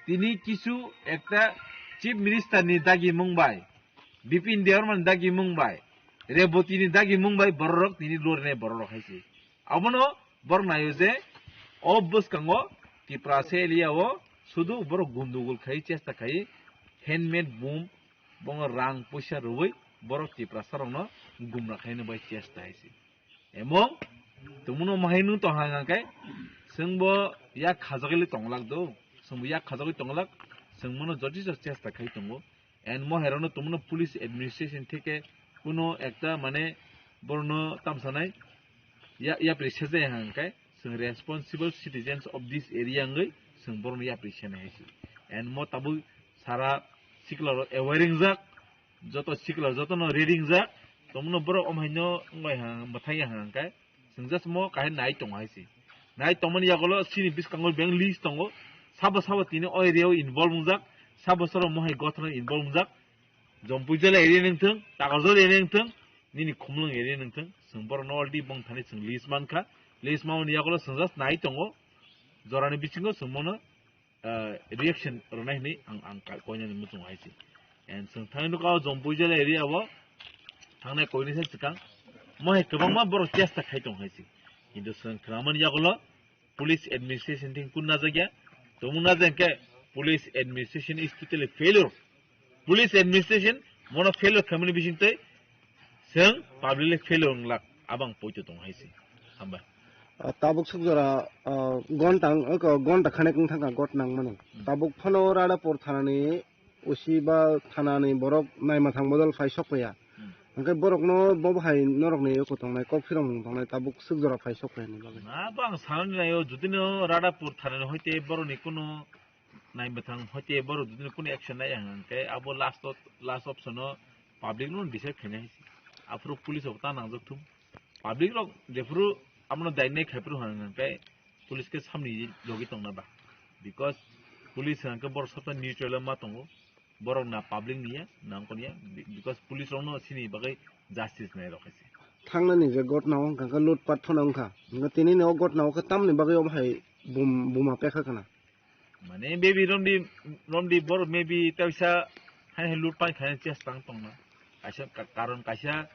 tini kisu ekta chief minister ni dagi mung bai, Bipin Debbarma ni dagi mung bai, Reboti ni dagi mung bai borok rok tini lornai borok rok hai se. Abono borok naio je o bwskango Tiprasa area o sudu borok gundugul khai chesta khai handmade boom, bongo rang puisa rwui borok Tiprasa rokno gumra khaina bai chesta hai se. Emong tumuno mahai nung tong hang hang kai, chwngbo yak khajagwi tonglak do, chwngbo yak khajagwi tonglak, chwng mono jotijo chesta khai tongo. And mohairokno tumuno police administration theke kuno ekta mane borokno tamsanai ya, yapri sejai hang kai, chwng responsible citizens of this area wngwi chwng borokno yapri senai hai se. And mo tabuk sara sikla rok aware wngjak, joto sikla jotono ready wngjak, tongmano borok omhaino wngbai ha, mwthangya hwnkhe, chwng just mo kahai nai tongo hai se. Nai tongmani yagulo chini bwskango beng list tongo, sabo sabo tini o area o involve wngjak, sabo sabo mohai gothana involve wngjak, Jompui jela area nungthung, Takarjala area nungthung, nini Khumlwng area nungthung, chwng borokno already bongthani chwng list mankha, list mamani yagulo chwng just nai tongo, jorani bisingo chwng mono ah, reaction rwnai hinwi ang, ang ka-, koinani muchungo hai se. And chwng thangwi nukha o Jompui jela area o thangnai koinwi se swkang. Mo hai kwbangma borok chesta khai tong hai se. Kintu chwng khwnamani yagulo police administration thing kun najakya. Tongmung najak khe police administration is totally failure. Police administration mono failure khaimani bisingtwi chwng public le failure wnglak abang poito tong hai se. Hambai. Ah, tabuk sukjora, ah, gonta, oko gonta khanek wng thangkha got nangmani. Hmm. Tabuk phano Radhapur thanani O C ba thanani borok naima thang bodol phai sok paiya. Hmm. Hwnkhe borokno bo bahai norokni oko tongnai kok phirong tongnai tabuk sukjora phai sok paiya ni bagwi. Na, bo ang sanani naio, judino Radhapur thanani hoite borokni kuno naimwthang hoite borok judino kunu action naiya hwnkhe abo last o, last option o public no decide khainai hai se. Aphuru police rok ta nangjak thung. Public rok jephuru abono dainai khaiphuru hwnkhe police khe samni logi tongna ba. Because police hwnkhe borok sabta neutral ma tongo. Borok na public niya, na wngkor niya. Because police rokno sini bagwi justice nai rok hai se. Thangnani je gotna o hwnkha khe lutpat phano wngkha. Hwnkhe tini ni o gotna o khe tamni bagwi omo hai bum-, buma pekha khna. Mane maybe romdi, romdi borok maybe taisa hai hai loot pai khai chesta wng tongna. Kaisa ka-, karon kaisa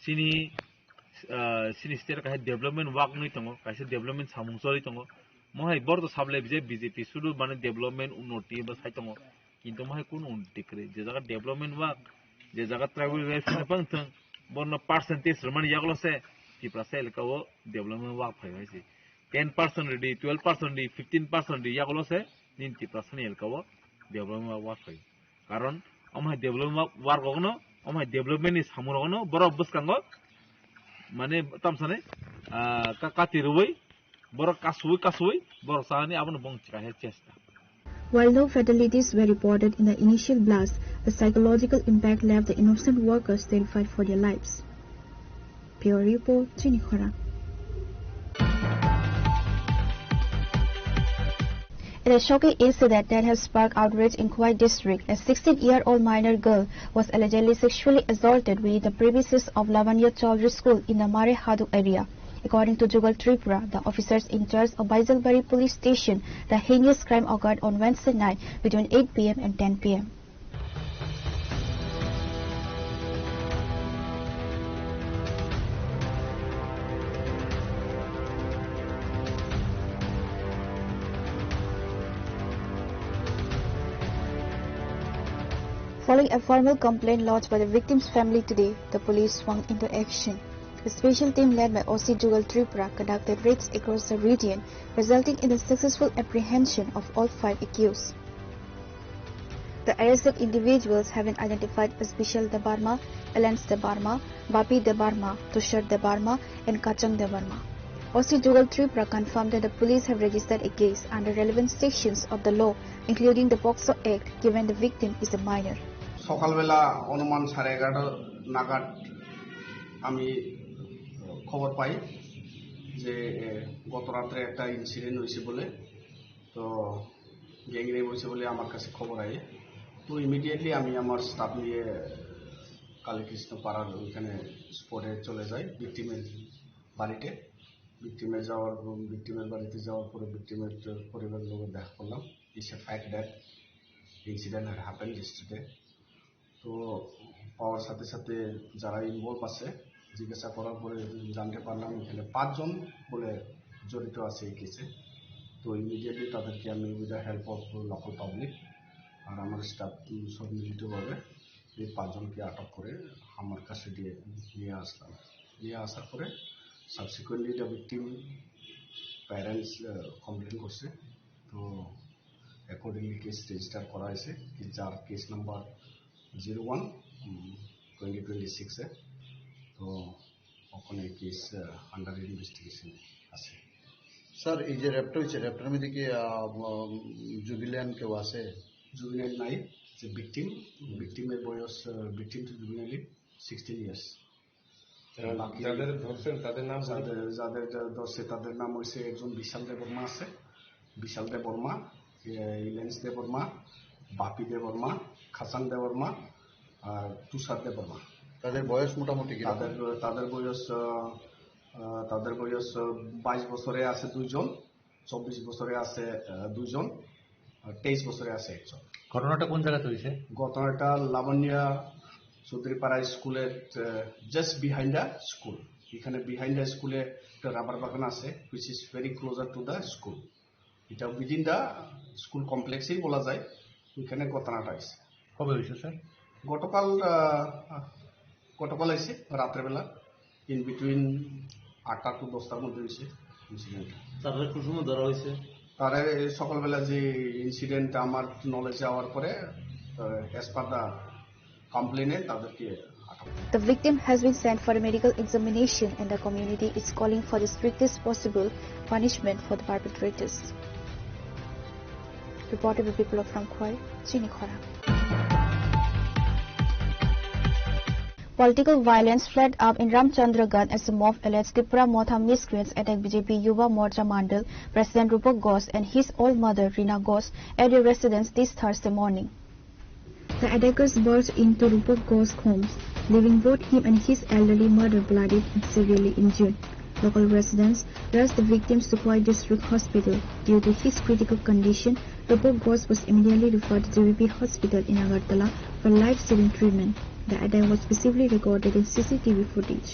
chini, ah, chini state kaisa development work wngwi tongo, kaisa development samung choli tongo. Mohai borok to sablai je B J P sudu mane development unnoti ba sai tongo. Kintu mohai kunu unnoti kwrwi. Je jaga development work, je jaga tribal welfare bang thung, borno percentage rwmani yagulo se Tiprasa elaka o development work phai hai se. Ten percent rwdi, twelve percent rwdi, fifteen percent rwdi, yagulo se nini Tiprasani elaka o development work phai. Karon omo hai development work rokno, omo hai development ni samung rokno borok bwskango mane tamsani, ah, ka-, kati rwui borok kasui kasui borok chani abono bong chikaiha chesta. While no fatalities were reported in the initial blast, the psychological impact left the innocent workers terrified for their lives. Bureau Report, Chini Khorang. In a shocking incident that has sparked outrage in Khowai district, a sixteen-year-old minor girl was allegedly sexually assaulted within the premises of Lavanya Chaudhary School in the Mare Haduk area. According to Jugal Tripura, the officers in charge of Baijalbari Police Station, the heinous crime occurred on Wednesday night between eight P M and ten P M. Following a formal complaint lodged by the victim's family today, the police swung into action. A special team led by O C Jugal Tripura conducted raids across the region, resulting in the successful apprehension of all five accused. The arrested individuals have been identified as Vishal Debbarma, Elens Debbarma, Bapi Debbarma, Tushar Debbarma, and Kachang Debbarma. O C Jugal Tripura confirmed that the police have registered a case under relevant sections of the law, including the POCSO Act, given the victim is a minor. সকালবেলা অনুমান সাড়ে এগারোটা নাগাদ আমি খবর পাই যে, এ, গত রাত্রে একটা ইনসিডেন্ট হয়েছে বলে, তো গ্যাং রেপ হয়েছে বলে আমার কাছে খবর আয়। তো ইমিডিয়েটলি আমি আমার স্টাফ নিয়ে কালীকৃষ্ণ পাড়ার ওইখানে স্পটে চলে যাই ভিকটিমের বাড়িতে। ভিকটিমের যাওয়ার, ভিকটিমের বাড়িতে যাওয়ার পরে ভিকটিমের পরিবারের লোকের দেখা করলাম। It's a fact that incident had happened yesterday. তো পাওয়ার সাথে সাথে যারা ইনভলভ আছে জিজ্ঞাসা করার পরে জানতে পারলাম এখানে পাঁচজন বলে জড়িত আছে এই কেসে। তো ইমিডিয়েটলি তাদেরকে আমি with the help of local public আর আমার স্টাফ সব মিলিতভাবে এই পাঁচজনকে আটক করে আমার কাছে দিয়ে নিয়ে আসলাম। নিয়ে আসার পরে subsequently the victim parents complain করছে। তো অ্যাকর্ডিংলি কেস রেজিস্টার করা হয়েছে, কি যার case number zero one twenty twenty সিক্সে। তো ওখানে কেস আন্ডার ইনভেস্টিগেশন আছে। স্যার, এই যে রেপটা হয়েছে, রেপটার মধ্যে কি জুবিলিয়ান কেউ আছে? জুবিনাইল নাই, যে ভিকটিম, ভিকটিমের বয়স, ভিকটিম টু জুবিনাইল সিক্সটিন ইয়ার্স। বাকি যাদের ধরছেন তাদের নাম বলুন। যাদের, যাদের যা ধরছে তাদের নাম হইছে একজন বিশাল দেববর্মা আছে, বিশাল দেববর্মা, এ, ইলেন্স দেববর্মা, বাপি দেববর্মা, খাসাং দেববর্মা, আর তুষার দেববর্মা। তাদের বয়স মোটামুটি কিরকম? তাদের, তাদের বয়স, আহ, আহ, তাদের বয়স, আহ, বাইশ বছরে আছে দুইজন, চব্বিশ বছরে আছে, আহ, দুইজন, আর তেইশ বছরে আছে একজন। ঘটনাটা কোন জায়গাতে হয়েছে? ঘটনাটা লাবণ্য চৌধুরীপাড়া স্কুলের, আহ, just behind the school। এখানে বিহাইন্ড দ্য স্কুলে একটা রাবার বাগান আছে, which is very closer to the school। এটা উইদিন দ্য স্কুল কমপ্লেক্সেই বলা যায়, ওইখানে ঘটনাটা হয়েছে। কবে হয়েছে, স্যার? গতকাল, আহ, গতকাল হয়েছে রাত্রেবেলা, ইন বিটুইন আটটা টু দশটার মধ্যে হয়েছে ইনসিডেন্ট। তারা কোন সময় ধরা হয়েছে? তারা এই সকালবেলা যে ইনসিডেন্ট আমার নলেজে যাওয়ার পরে, অ্যাজ পার দ্য কমপ্লেনে তাদেরকে আটক। The victim has been sent for a medical examination and the community is calling for the strictest possible punishment for the perpetrators. Reported by Biplab from Khwai, Chini Khorang. Political violence flared up in Ramchandraganj as a mob alleged Tipra Motha miscreants attacked B J P Yuva Morcha Mandal President Rupak Ghosh and his old mother Rina Ghosh at their residence this Thursday morning. The attackers burst into Rupak Ghosh homes, leaving both him and his elderly mother bloodied and severely injured. Local residents rushed the victims to Khwai District Hospital. Due to his critical condition, Rupak Ghosh was immediately referred to G B P Hospital in Agartala for life-saving treatment. The attack was visibly recorded in C C T V footage.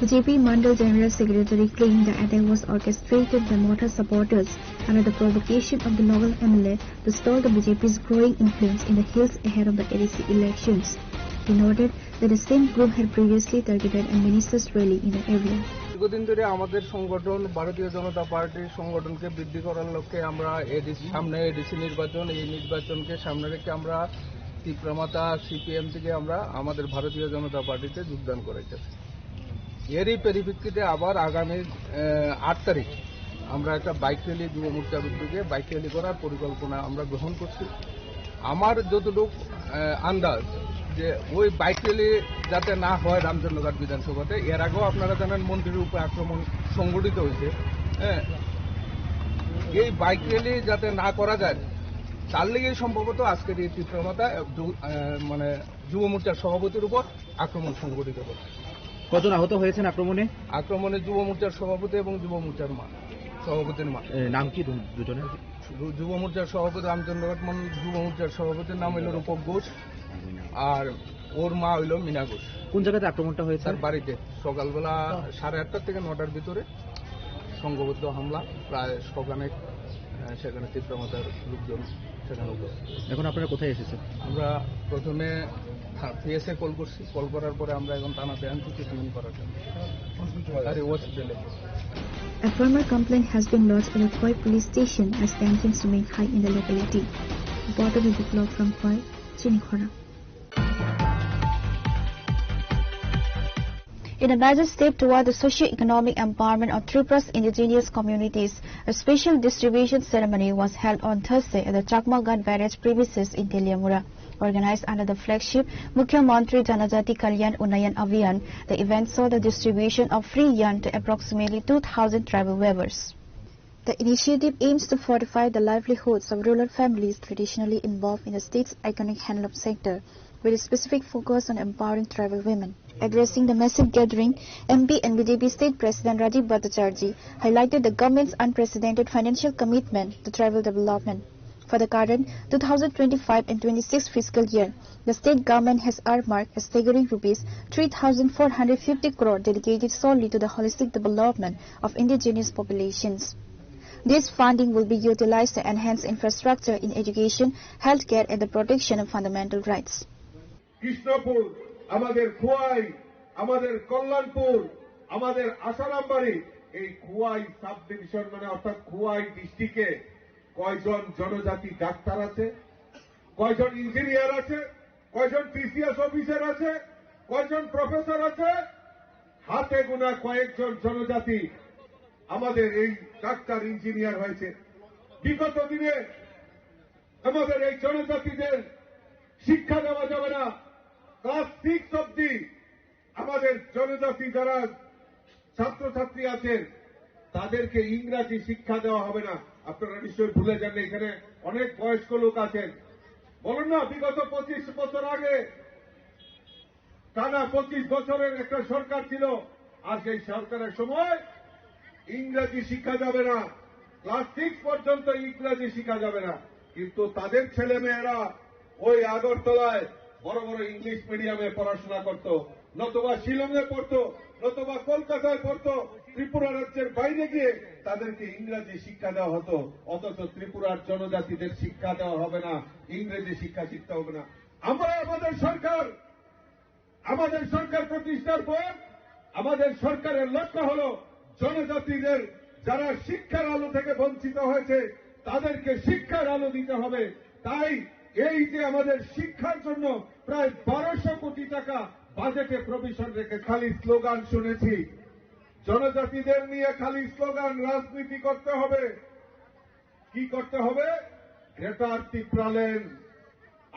B J P Mandal General Secretary claimed the attack was orchestrated by Motha supporters under the provocation of the local M L A to stall the B J P's growing influence in the hills ahead of the A D C elections. He noted that the same group had previously targeted a minister's rally in the area. দীর্ঘদিন ধরে আমাদের সংগঠন ভারতীয় জনতা পার্টির সংগঠনকে বৃদ্ধি করার লক্ষ্যে আমরা এডিসি, সামনে এডিসি নির্বাচন, এই নির্বাচনকে সামনে রেখে আমরা তিপ্রা মথা সিপিএম থেকে আমরা আমাদের ভারতীয় জনতা পার্টিতে যোগদান করেছি। এরই পরিপ্রেক্ষিতে আবার আগামী, আহ, আট তারিখ আমরা একটা বাইক র্যালি, যুব মোর্চার উদ্যোগে বাইক র্যালি করার পরিকল্পনা আমরা গ্রহণ করছি। আমার যতটুকু আহ, আন্দাজ, যে ওই বাইক র্যালি যাতে না হয় রামচন্দ্রঘাট বিধানসভাতে, এর আগেও আপনারা জানেন মন্দিরের উপরে আক্রমণ সংঘটিত হয়েছে। হ্যাঁ, এই বাইক র্যালি যাতে না করা যায়, তার লেগেই সম্ভবত আজকের এই তীব্রতা, আহ, মানে যুব মোর্চার সভাপতির উপর আক্রমণ সংঘটিত হয়েছে। কজন আহত হয়েছেন আক্রমণে? আক্রমণে যুব মোর্চার সভাপতি এবং যুব মোর্চার মা, সভাপতির মা। এ, নাম কি দু-, দুজনের? যু-, যুব মোর্চার সভাপতি রামচন্দ্র ঘাট মণ্ডল, যুব মোর্চার সভাপতির নাম হইল রূপক ঘোষ, আর ওর মা হইল মিনা ঘোষ। কোন জায়গাতে আক্রমণটা হয়েছে? তার বাড়িতে সকালবেলা সাড়ে আটটা থেকে নটার ভিতরে সংঘবদ্ধ হামলা, প্রায় শখানেক, আহ, সেখানে তীব্রতার লোকজন সেখানে উপস্থিত। এখন আপনারা কোথায় এসেছেন? আমরা প্রথমে থা-, পিএসএ কল করছি, কল করার পরে আমরা এখন থানাতে আনছি ট্রিটমেন্ট করার জন্য। আরে, হসপিটালে। A formal complaint has been lodged at the Khowai police station as tensions remain high in the locality. Reporter with the blog from Khowai, Chini Khora. In a major step toward the socio-economic empowerment of Tripura's indigenous communities, a special distribution ceremony was held on Thursday at the Chakma Ghat Barrage premises in Teliamura. Organized under the flagship Mukhyamantri Janajati Kalyan Unnayan Abhiyan, the event saw the distribution of free yarn to approximately two thousand tribal weavers. The initiative aims to fortify the livelihoods of rural families traditionally involved in the state's iconic handloom sector, with a specific focus on empowering tribal women. Addressing the massive gathering, M P and B J P State President Rajiv Bhattacharjee highlighted the government's unprecedented financial commitment to tribal development. For the current two thousand twenty-five and twenty-six fiscal year, the state government has earmarked a staggering rupees three thousand four hundred fifty crore dedicated solely to the holistic development of indigenous populations. This funding will be utilized to enhance infrastructure in education, healthcare, and the protection of fundamental rights. Krishnapur, আমাদের খোয়াই, আমাদের কল্যাণপুর, আমাদের আশারামবাড়ি, এই Khowai sub division মানে অর্থাৎ খোয়াই ডিস্ট্রিক্টে কয়জন জনজাতি ডাক্তার আছে, কয়জন ইঞ্জিনিয়ার আছে, কয়জন টিসিএস অফিসার আছে, কয়জন প্রফেসর আছে, হাতে গোনা কয়েকজন জনজাতি আমাদের এই ডাক্তার ইঞ্জিনিয়ার হয়েছে। বিগত দিনে আমাদের এই জনজাতিদের শিক্ষা দেওয়া যাবে না। ক্লাস সিক্স অবধি আমাদের জনজাতি যারা ছাত্রছাত্রী আছেন, তাদেরকে ইংরাজি শিক্ষা দেওয়া হবে না। আপনারা নিশ্চয়ই ভুলে যান না, এখানে অনেক বয়স্ক লোক আছেন। বলুন না, বিগত পঁচিশ বছর আগে টানা পঁচিশ বছরের একটা সরকার ছিল, আর সেই সরকারের সময় ইংরেজি শিক্ষা যাবে না, ক্লাস সিক্স পর্যন্ত ইংরেজি শিক্ষা যাবে না। কিন্তু তাদের ছেলে মেয়েরা ওই আগরতলায় বড় বড় ইংলিশ মিডিয়ামে পড়াশোনা করত, নতুবা শিলংয়ে পড়ত, নতুবা কলকাতায় পড়ত, ত্রিপুরা রাজ্যের বাইরে গিয়ে তাদেরকে ইংরেজি শিক্ষা দেওয়া হতো। অথচ ত্রিপুরার জনজাতিদের শিক্ষা দেওয়া হবে না, ইংরেজি শিক্ষা শিখতে হবে না। আমরা আমাদের সরকার আমাদের সরকার প্রতিষ্ঠার পর আমাদের সরকারের লক্ষ্য হলো জনজাতিদের যারা শিক্ষার আলো থেকে বঞ্চিত হয়েছে তাদেরকে শিক্ষার আলো দিতে হবে। তাই এই যে আমাদের শিক্ষার জন্য প্রায় বারোশো কোটি টাকা বাজেটে প্রভিশন রেখে খালি স্লোগান শুনেছি, জনজাতিদের নিয়ে খালি স্লোগান, রাজনীতি করতে হবে। কি করতে হবে? গ্রেটার ত্রিপুরাল্যান্ড,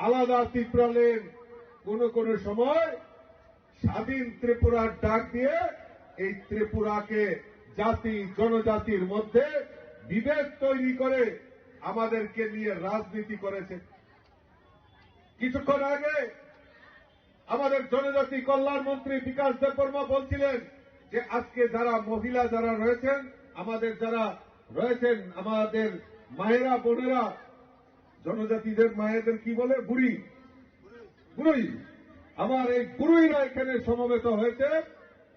আলাদা ত্রিপুরাল্যান্ড, কোনো কোনো সময় স্বাধীন ত্রিপুরার ডাক দিয়ে এই ত্রিপুরাকে জাতি জনজাতির মধ্যে বিভেদ তৈরি করে আমাদেরকে নিয়ে রাজনীতি করেছে। কিছুক্ষণ আগে আমাদের জনজাতি কল্যাণ মন্ত্রী বিকাশ দেববর্মা বলছিলেন যে আজকে যারা মহিলা যারা রয়েছেন, আমাদের যারা রয়েছেন, আমাদের মায়েরা বোনেরা, জনজাতিদের মায়েদের কি বলে, বুড়ি, বুড়ি, আমার এই বুড়িরা এখানে সমবেত হয়েছে,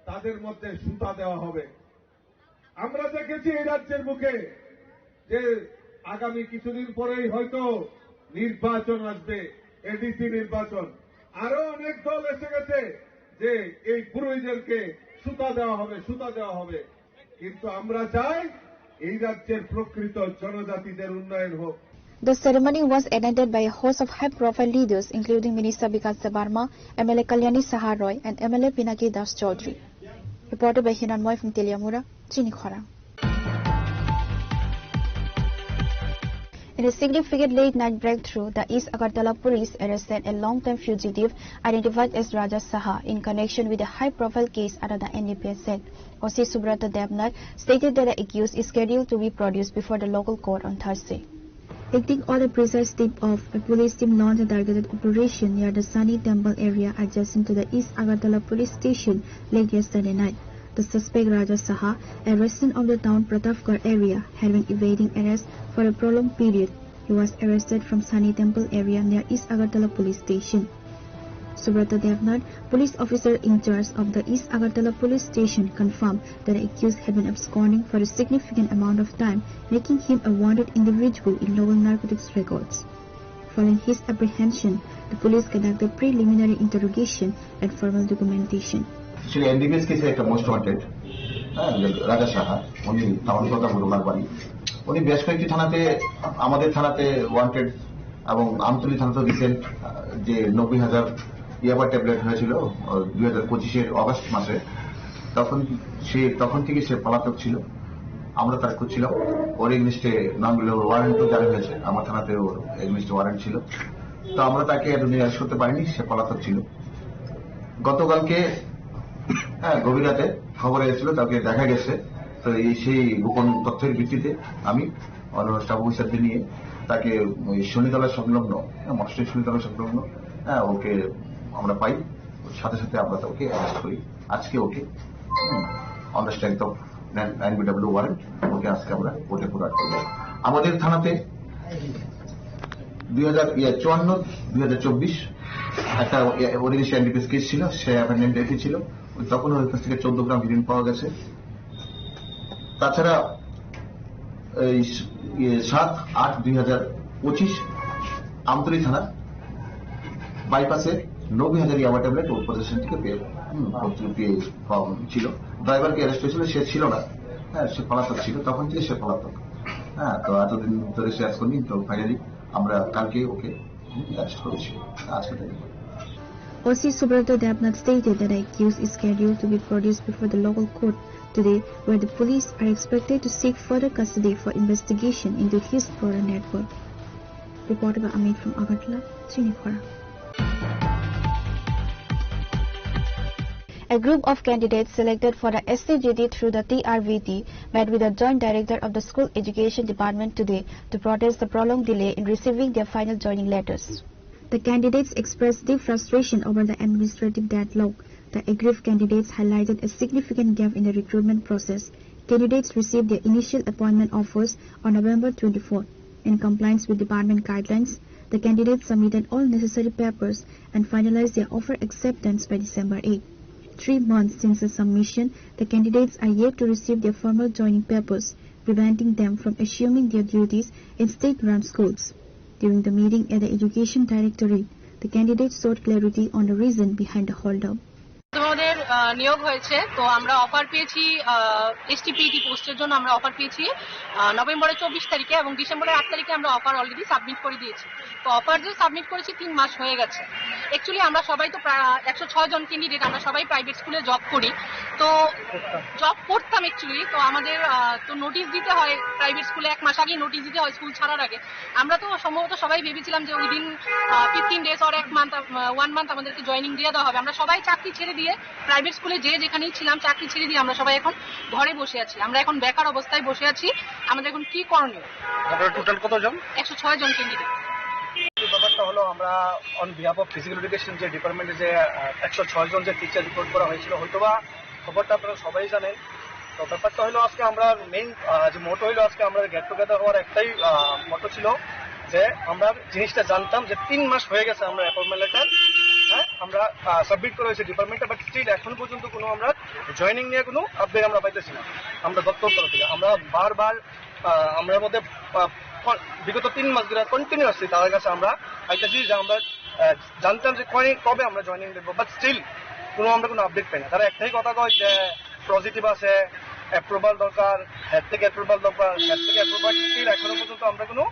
তাদের মধ্যে সুতা দেওয়া হবে। আমরা দেখেছি এই রাজ্যের বুকে যে আগামী কিছুদিন পরেই হয়তো নির্বাচন আসবে, এডিসি নির্বাচন, আরো অনেক দল এসে গেছে যে এই পুরোহিতদেরকে সুতা দেওয়া হবে, সুতা দেওয়া হবে। কিন্তু আমরা চাই এই রাজ্যের প্রকৃত জনজাতিদের উন্নয়ন হোক। The ceremony was attended by a host of high-profile leaders, including Minister Bikash Debbarma, M L A Kalyani Saha Roy, and M L A Pinaki Das Chaudhary. Reported by Hiranmoy from Teliamura, Chini Khorang. In a significant late-night breakthrough, the East Agartala police arrested a long-time fugitive identified as Raja Saha in connection with a high-profile case under the N D P S Act. O C Subrata Devnath stated that the accused is scheduled to be produced before the local court on Thursday. Acting on a precise tip-off, a police team launched a targeted operation near the Sani Temple area adjacent to the East Agartala police station late yesterday night. The suspect, Raja Saha, a resident of the town Pratapgarh area, had been evading arrest for a prolonged period. He was arrested from Sani Temple area near East Agartala police station. Subrata Devnath, police officer in charge of the East Agartala police station, confirmed that the accused had been absconding for a significant amount of time, making him a wanted individual in local narcotics records. Following his apprehension, the police conducted preliminary interrogation and formal documentation. Actually, NDPS কেসে একটা most wanted, হ্যাঁ, রাজা সাহা, উনি টাউন কথা ওনার বাড়ি। উনি বেশ কয়েকটি থানাতে, আমাদের থানাতে ওয়ান্টেড এবং আমতলী থানাতে রিসেন্ট যে নব্বই হাজার ইয়াবা ট্যাবলেট হয়েছিল দুই হাজার পঁচিশের অগস্ট মাসে, তখন সে, তখন থেকে সে পলাতক ছিল। আমরা তার খুঁজছিলাম, ওর এগেনস্টে নামগুলো ওয়ারেন্টও জারি হয়েছে, আমার থানাতে ওর এগেনস্টে ওয়ারেন্ট ছিল। তো আমরা তাকে এতদিন অ্যারেস্ট করতে পারিনি, সে পলাতক ছিল। গতকালকে, হ্যাঁ, গভীর রাতে খবর এসেছিল, তাকে দেখা গেছে। তো এই সেই গোপন তথ্যের ভিত্তিতে আমি অন্যান্য স্টাফ অফিসারদের নিয়ে তাকে ওই শনিতলা সংলগ্ন, হ্যাঁ, মঠশ্রী শনিতলা সংলগ্ন, হ্যাঁ, ওকে আমরা পাই। সাথে সাথে আমরা তাকে অ্যারেস্ট করি। আজকে ওকে, হুম, on the strength of এনবিডব্লিউ ওয়ারেন্ট, ওকে আজকে আমরা কোর্টে ফরওয়ার্ড করবো। আমাদের থানাতে দুই হাজার, ইয়ে, চুয়ান্ন, দুই হাজার চব্বিশ একটা, ইয়ে, ওর এগেনস্টে এনডিপিএস কেস ছিল, সে অ্যাপয়েন্টমেন্ট রেখেছিল। ওই তখন ওর কাছ থেকে চোদ্দ গ্রাম হিরোইন পাওয়া গেছে। তাছাড়া এই স-, ইয়ে, সাত আট দুই হাজার পঁচিশ আমতলী থানা বাইপাসে নব্বই হাজার ইয়াবা ট্যাবলেট ওর পজিশন থেকে পেয়ে, হুম, পেয়ে পাওয়া ছিল। ড্রাইভারকে অ্যারেস্ট হয়েছিল, সে ছিল না, হ্যাঁ, সে পলাতক ছিল, তখন থেকে সে পলাতক। হ্যাঁ, তো এতদিন ধরে সে অ্যারেস্ট করিনি, তো ফাইনালি আমরা কালকে ওকে, হুম, অ্যারেস্ট করেছি। আজকে তাই। O C Subrata Devnath stated that the accused is scheduled to be produced before the local court today, where the police are expected to seek further custody for investigation into his broader network. Reported by Amit from Agartala, Chinikhora. A group of candidates selected for the S C G T through the T R V T met with the Joint Director of the School Education Department today to protest the prolonged delay in receiving their final joining letters. The candidates expressed deep frustration over the administrative deadlock. The aggrieved candidates highlighted a significant gap in the recruitment process. Candidates received their initial appointment offers on November twenty-fourth. In compliance with department guidelines, the candidates submitted all necessary papers and finalized their offer acceptance by December eighth. Three months since the submission, the candidates are yet to receive their formal joining papers, preventing them from assuming their duties in state-run schools. During the meeting at the Education Directorate, the candidates sought clarity on the reason behind the holdup. আমাদের আহ, নিয়োগ হয়েছে, তো আমরা অফার পেয়েছি, এসটিপিটি পোস্টের জন্য আমরা অফার পেয়েছি আহ, নভেম্বরের চব্বিশ তারিখে, এবং ডিসেম্বরের আট তারিখে আমরা অফার অলরেডি সাবমিট করে দিয়েছি। তো অফার যে সাবমিট করেছি, তিন মাস হয়ে গেছে। অ্যাকচুয়ালি আমরা সবাই তো প্রায় একশো ছয় জন ক্যান্ডিডেট, আমরা সবাই প্রাইভেট স্কুলে জব করি। তো জব করতাম অ্যাকচুয়ালি, তো আমাদের আহ, তো নোটিশ দিতে হয় প্রাইভেট স্কুলে, এক মাস আগেই নোটিশ দিতে হয় স্কুল ছাড়ার আগে। আমরা তো সম্ভবত সবাই ভেবেছিলাম যে উইদিন ফিফটিন ডেজ অর এক মান্থ, ওয়ান মান্থ আমাদেরকে জয়েনিং দিয়ে দেওয়া হবে। আমরা সবাই চাকরি ছেড়ে দিয়ে, প্রাইভেট স্কুলে যে যেখানেই ছিলাম, চাকরি ছেড়ে দিয়ে আমরা সবাই এখন ঘরে বসে আছি। আমরা এখন বেকার অবস্থায় বসে আছি। আমাদের এখন কি করণীয়? আপনারা টোটাল কতজন? একশো ছয় জন ক্যান্ডিডেট। এই ব্যাপারটা হলো, আমরা on behalf of physical education যে ডিপার্টমেন্টে যে একশো ছয় জন যে টিচার রিক্রুট করা হয়েছিল, হয়তোবা খবরটা আপনারা সবাই জানেন। তো ব্যাপারটা হলো, আজকে আমরা মেইন যে মোটো হলো, আজকে আমরা গেট টুগেদার হওয়ার একটাই মোটো ছিল যে আমরা জিনিসটা জানতাম যে তিন মাস হয়ে গেছে আমরা অ্যাপয়েন্টমেন্ট লেটার, হ্যাঁ, আমরা সাবমিট করা হয়েছে ডিপার্টমেন্টে, বাট স্টিল এখন পর্যন্ত কোনো আমরা জয়েনিং নিয়ে কোনো আপডেট আমরা পাইতেছি না। আমরা দপ্তর তরফ থেকে আমরা বারবার আহ, আমরার মধ্যে আহ, ক- বিগত তিন মাস ধরে কন্টিনিউয়াসলি তাদের কাছে আমরা পাইতেছি যে আমরা আহ, জানতাম যে কয় কবে আমরা জয়েনিং দেবো, বাট স্টিল কোনো আমরা কোনো আপডেট পাই না। তারা একটাই কথা কয় যে পজিটিভ আছে, অ্যাপ্রুভাল দরকার, হেড থেকে অ্যাপ্রুভাল দরকার, হেড থেকে অ্যাপ্রুভাল, স্টিল এখনো পর্যন্ত আমরা কোনো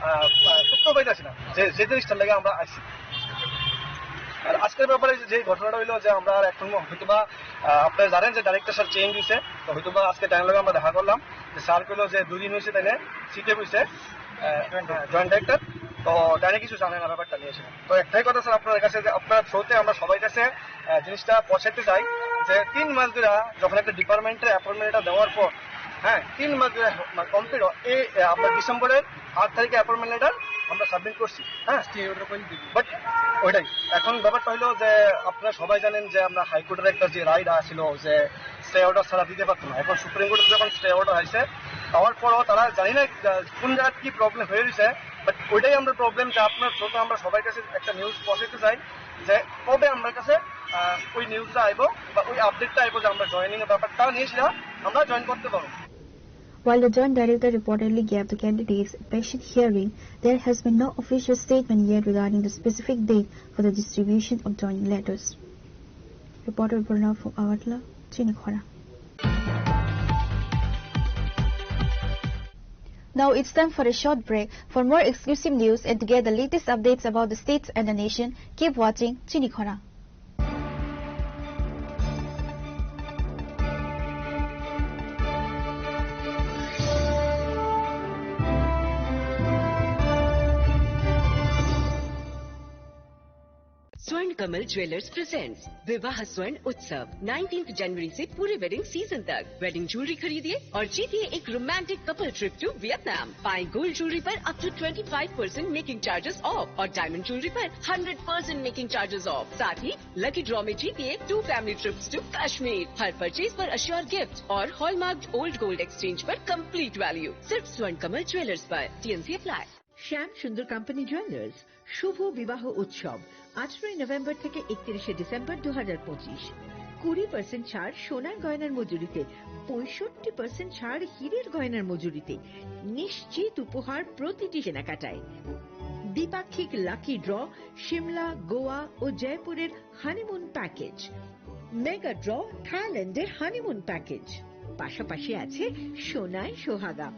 আহ, আহ, উত্তর পাইতেছি না যে যে জিনিসটার লাগে আমরা আইছি। আর আজকের ব্যাপারে যে ঘটনাটা হইলো যে আমরা আর এখন হয়তো বা আহ, আপনারা জানেন যে ডাইরেক্টর স্যার চেঞ্জ হয়েছে, তো হয়তো বা আজকে টাইম লাগে আমরা দেখা করলাম যে স্যার কইলো যে দুই দিন হয়েছে তাইলে সিটে হয়েছে। Joint director. তো তারা কিছু জানে না ব্যাপারটা নিয়ে এসে। তো একটাই কথা স্যার, আপনার কাছে যে আপনার থ্রুতে আমরা সবাই কাছে আহ, জিনিসটা পৌঁছাতে চাই যে তিন মাস ধরে যখন একটা ডিপার্টমেন্টের অ্যাপয়েন্টমেন্ট এটা দেওয়ার পর, হ্যাঁ, তিন মাস ধরে কমপ্লিট এই আহ, আপনার ডিসেম্বরের আট তারিখে অ্যাপয়েন্টমেন্ট লেটার আমরা সাবমিট করছি। হ্যাঁ, স্টে অর্ডার করে দিবি। বাট ওইটাই এখন ব্যাপারটা হলো যে আপনারা সবাই জানেন যে আমরা হাইকোর্টের একটা যে রায় ছিল যে স্টে অর্ডার ছাড়া দিতে পারতো না। এখন সুপ্রিম কোর্টে যখন স্টে অর্ডার হয়েছে, পাওয়ার পরও তারা জানি না আহ, কোন জায়গায় কি প্রবলেম হয়ে রয়েছে। বাট ওইটাই আমরা প্রবলেম যে আপনার থ্রুতে আমরা সবাই কাছে একটা নিউজ পৌঁছাতে চাই যে কবে আমরা কাছে আহ, ওই নিউজটা আইবো বা ওই আপডেটটা আইবো যে আমরা জয়েনিং এর ব্যাপারটা নিয়ে সেটা আমরা জয়েন করতে পারবো। While the Joint Director reportedly gave the candidates a patient hearing, there has been no official statement yet regarding the specific date for the distribution of joining letters. Reporter Burna from Agartala, Chinikhora. Now it's time for a short break. For more exclusive news and to get the latest updates about the states and the nation, keep watching Chinikhora. स्वर्ण Kamal jewellers presents विवाह स्वर्ण उत्सव, नाइनटीन्थ जनवरी से पूरे wedding season तक। Wedding jewellery खरीदिए और जीतिए एक romantic couple trip to Vietnam. पाएं गोल्ड ज्वेलरी पर up to twenty five percent making charges off और डायमंड ज्वेलरी पर hundred percent making charges off. साथ ही लकी ड्रॉ में जीतिए two family trips to Kashmir. हर परचेज पर अश्योर गिफ्ट और हॉलमार्क्ड ओल्ड गोल्ड एक्सचेंज पर कंप्लीट वैल्यू। सिर्फ स्वर्ण कमल ज्वेलर्स पर। T n C apply. শ্যাম সুন্দর কোম্পানি জুয়েলার্স শুভ বিবাহ উৎসব, আঠারোই নভেম্বর থেকে একত্রিশে ডিসেম্বর দু হাজার পঁচিশ। কুড়ি পার্সেন্ট ছাড় সোনার গয়নার মজুরিতে, পঁয়ষট্টি পার্সেন্ট ছাড় হীরের গয়নার মজুরিতে, নিশ্চিত উপহার প্রতিটি কেনাকাটায়। দ্বিপাক্ষিক লাকি ড্র, সিমলা, গোয়া ও জয়পুরের হানিমুন প্যাকেজ, মেগা ড্র, থাইল্যান্ডের হানিমুন প্যাকেজ। পাশাপাশি আছে সোনায় সোহাগা,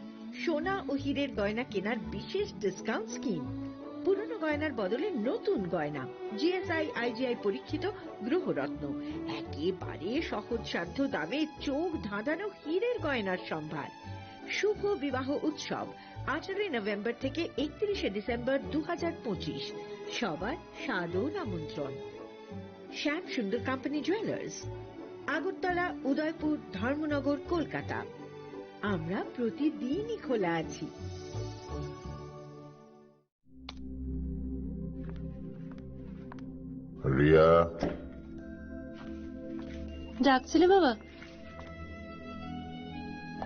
সোনা ও হীরের গয়না কেনার বিশেষ ডিসকাউন্ট স্কিম। পুরনো গয়নার বদলে নতুন গয়না, জিএসআই, আইজিআই পরীক্ষিত গ্রহরত্ন, একেবারে সহজসাধ্য দামে চোখ ধাঁধানো হীরের গয়নার সম্ভার। শুভ বিবাহ উৎসব, আঠারোই নভেম্বর থেকে একত্রিশে ডিসেম্বর দু হাজার পঁচিশ। সবার সাদর আমন্ত্রণ। শ্যাম সুন্দর কোম্পানি জুয়েলার্স, আগরতলা, উদয়পুর, ধর্মনগর, কলকাতা। আমরা প্রতিদিনই খোলা আছি। রিয়া। ডাকছিলে বাবা?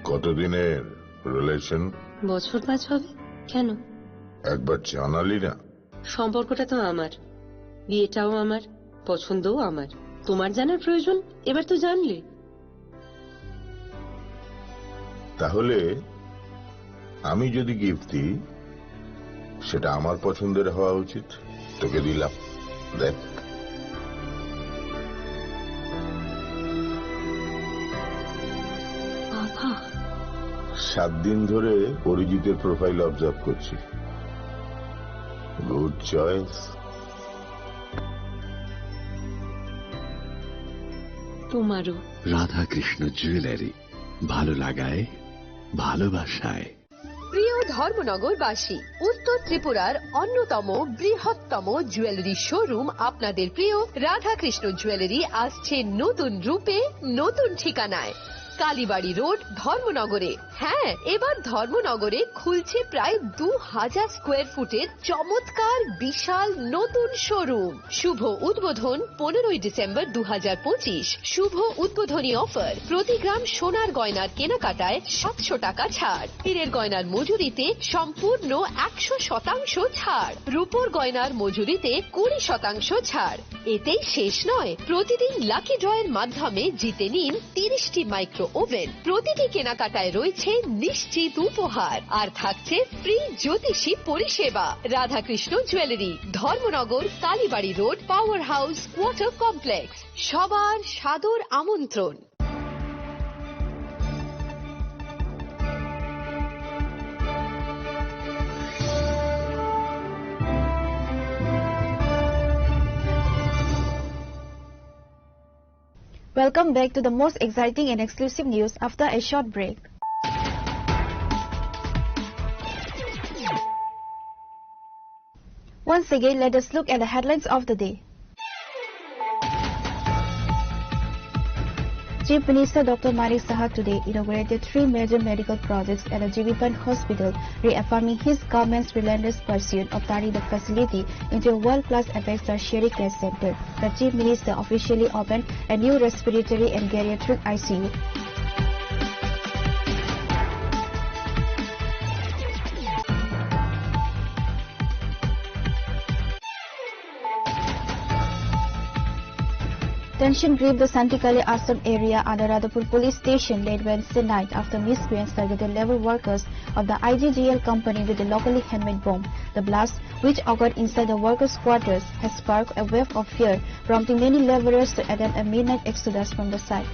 কতদিনের রিলেশন? বছর পাঁচ হবে। কেন? একবার জানালি না। সম্পর্কটা তো আমার, বিয়েটাও আমার, পছন্দও আমার। তোমার জানার প্রয়োজন, এবার তো জানলে। তাহলে আমি যদি গিফট দিই, সেটা আমার পছন্দের হওয়া উচিত। তোকে দিলাম, দেখ। বাবা। সাত দিন ধরে অরিজিতের প্রোফাইল অবজার্ভ করছি। Good choice. তোমারও। রাধাকৃষ্ণ জুয়েলারি, ভালো লাগায়, ভালোবাসায়। প্রিয় ধর্মনগরবাসী, উত্তর ত্রিপুরার অন্যতম বৃহত্তম জুয়েলারি শোরুম আপনাদের প্রিয় রাধাকৃষ্ণ জুয়েলারি আসছে নতুন রূপে, নতুন ঠিকানায়, কালীবাড়ি রোড, ধর্মনগরে। হ্যাঁ, এবার ধর্মনগরে খুলছে প্রায় দু হাজার স্কোয়ার ফুটের চমৎকার বিশাল নতুন শোরুম। শুভ উদ্বোধন পনেরোই ডিসেম্বর দু হাজার পঁচিশ। শুভ উদ্বোধনী অফার, প্রতি গ্রাম সোনার গয়নার কেনাকাটায় সাতশো টাকা ছাড়, হীরের গয়নার মজুরিতে সম্পূর্ণ একশো শতাংশ ছাড়, রূপোর গয়নার মজুরিতে কুড়ি শতাংশ ছাড়। এতেই শেষ নয়, প্রতিদিন লাকি ড্রয়ের মাধ্যমে জিতে নিন তিরিশটি মাইক্রো ওভেন। প্রতিটি কেনাকাটায় রয়েছে নিশ্চিত উপহার, আর থাকছে ফ্রি জ্যোতিষী পরিষেবা। Radhakrishna jewellery, Dharmanagar, Kalibari road, power house, quarter complex. সবার সাদর আমন্ত্রণ। Welcome back to the most exciting and exclusive news after a short break. Once again, let us look at the headlines of the day. Chief Minister Doctor Manik Saha today inaugurated three major medical projects at the G B Pant Hospital, reaffirming his government's relentless pursuit of turning the facility into a world-class apex tertiary care center. The Chief Minister officially opened a new respiratory and geriatric I C U. Tension gripped the Santikali Ashram area under Radhapur police station late Wednesday night after miscreants targeted labour workers of the I G G L company with a locally handmade bomb. The blast, which occurred inside the workers' quarters, has sparked a wave of fear, prompting many labourers to attempt a midnight exodus from the site.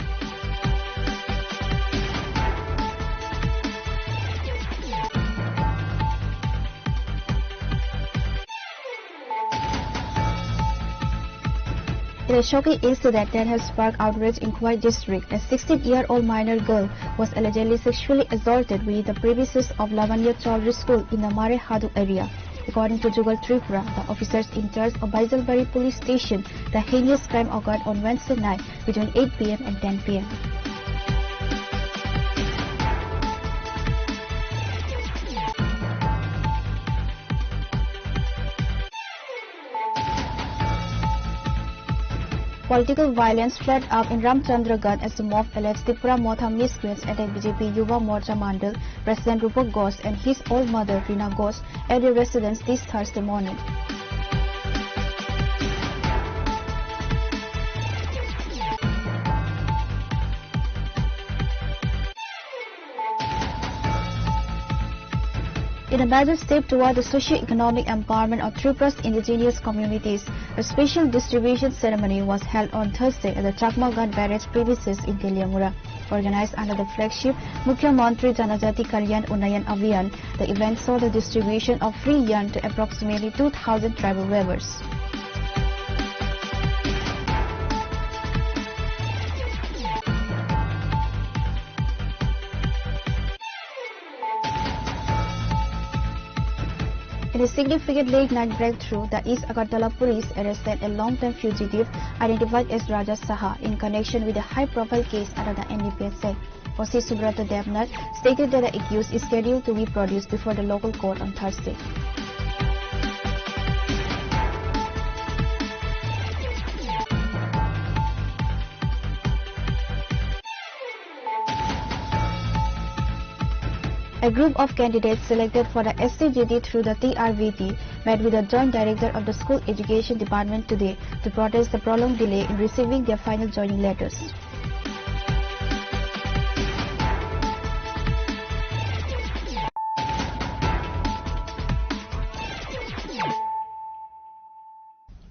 In a shocking incident that has sparked outrage in Khowai district, a sixteen-year-old minor girl was allegedly sexually assaulted within the premises of Lavanya Chaudhary School in the Mare Hadu area. According to Jugal Tripura, the officers in charge of Baijalbari Police Station, the heinous crime occurred on Wednesday night between eight P M and ten P M. Political violence flared up in Ramchandragarh as the mob alleged Tipra Motha miscreants attacked B J P Yuva Morcha Mandal President Rupak Ghosh and his old mother Rina Ghosh at their residence this Thursday morning. In a major step toward the socio-economic empowerment of Tripura's indigenous communities, a special distribution ceremony was held on Thursday at the Chakma Ganj Barrage premises in Teliamura. Organized under the flagship Mukhyamantri Janajati Kalyan Unnayan Abhiyan, the event saw the distribution of free yarn to approximately two thousand tribal weavers. In a significant late-night breakthrough, the East Agartala police arrested a long-time fugitive identified as Raja Saha in connection with a high-profile case under the N D P S A. O C Subrata Debnath stated that the accused is scheduled to be produced before the local court on Thursday. A group of candidates selected for the S T G D through the T R V T met with the Joint Director of the School Education Department today to protest the prolonged delay in receiving their final joining letters.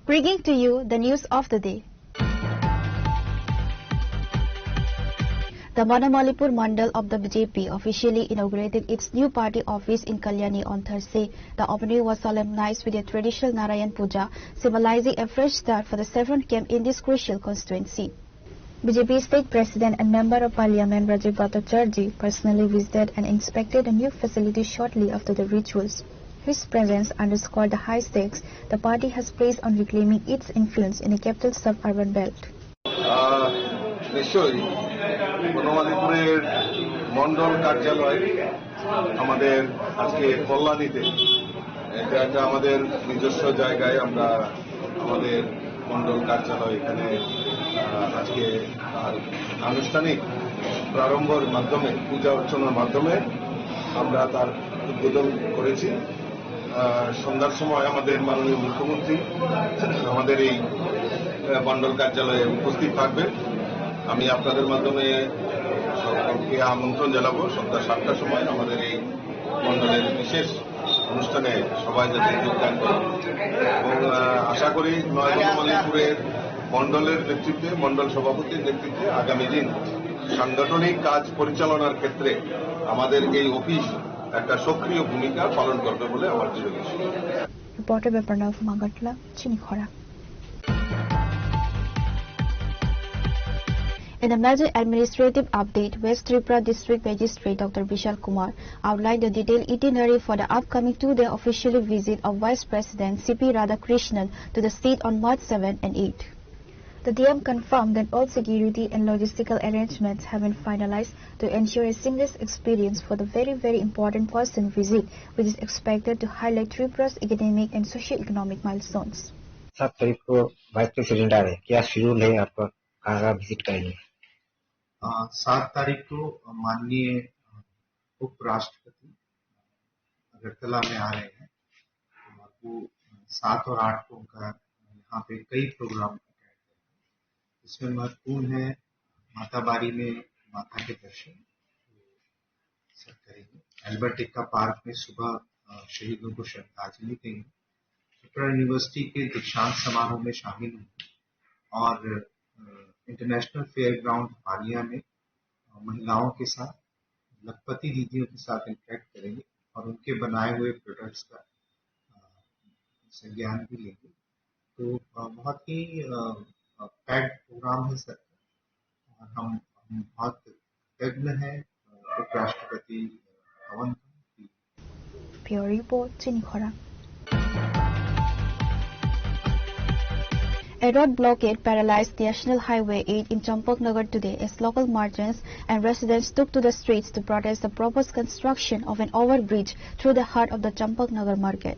Bringing to you the news of the day. The Manamalipur Mandal of the B J P officially inaugurated its new party office in Kalyani on Thursday. The opening was solemnized with a traditional Narayan Puja, symbolizing a fresh start for the seventh camp in this crucial constituency. B J P State President and Member of Parliament Rajiv Bhattacharjee personally visited and inspected the new facility shortly after the rituals. His presence underscored the high stakes the party has placed on reclaiming its influence in the capital's suburban belt. আহ, নিশ্চয়ই বনমালীপুরের মণ্ডল কার্যালয় আমাদের আজকে কল্যাণীতে, এটা একটা আমাদের নিজস্ব জায়গায় আমরা আমাদের মণ্ডল কার্যালয় এখানে, আহ, আজকে তার আনুষ্ঠানিক প্রারম্ভর মাধ্যমে, পূজা অর্চনার মাধ্যমে আমরা তার উদ্বোধন করেছি। আহ, সন্ধ্যার সময় আমাদের মাননীয় মুখ্যমন্ত্রী আমাদের এই, আহ, মণ্ডল কার্যালয়ে উপস্থিত থাকবেন। আমি আপনাদের মাধ্যমে সকলকে আমন্ত্রণ জানাবো সন্ধ্যা সাতটার সময় আমাদের এই মণ্ডলের বিশেষ অনুষ্ঠানে সবাই যাতে যোগদান করেন। এবং, আহ, আশা করি নয় বনমালীপুরের মণ্ডলের নেতৃত্বে, মণ্ডল সভাপতির নেতৃত্বে আগামী দিন সাংগঠনিক কাজ পরিচালনার ক্ষেত্রে আমাদের এই অফিস একটা সক্রিয় ভূমিকা পালন করবে বলে আমার দৃঢ় বিশ্বাস। Reporter Pranav Magatla, Chinikhora. In a major administrative update, West Tripura District Magistrate Doctor Bishal Kumar outlined the detailed itinerary for the upcoming two-day official visit of Vice President C P Radhakrishnan to the state on March seven and eight. The D M confirmed that all security and logistical arrangements have been finalized to ensure a seamless experience for the very, very important person visit, which is expected to highlight Tripura's academic and socio-economic milestones. सात तारीख को vice president आ रहे हैं, क्या शेड्यूल है आपका, कहाँ कहाँ विजिट करेंगे? अ, सात तारीख को, अ, माननीय, अ, उपराष्ट्रपति अगरतला में आ रहे हैं और वो, अ, सात और आठ को उनका यहाँ पे कई प्रोग्राम अटेंड करेंगे। इसमें महत्वपूर्ण है माता बारी में माता के दर्शन, सब करेंगे। एल्बर्ट एक्का पार्क में सुबह, अ, शहीदों को श्रद्धांजलि देंगे। त्रिपुरा यूनिवर्सिटी के दीक्षांत समारोह में शामिल होंगे और, अ, इंटरनेशनल फेयर ग्राउंड पालिया में, अ, महिलाओं के साथ, लखपति दीदियों के साथ इंटरेक्ट करेंगे और उनके बनाए हुए प्रोडक्ट्स का, अ, संज्ञान भी लेंगे। तो, अ, बहुत ही, अ, अ, पैक्ड प्रोग्राम है सर। और हम, हम बहुत कृतज्ञ हैं, अ, उपराष्ट्रपति भवन का कि Bureau Report, Chini Khorang. A road blockade paralyzed National Highway eight in Champaknagar today as local merchants and residents took to the streets to protest the proposed construction of an overbridge through the heart of the Champaknagar market.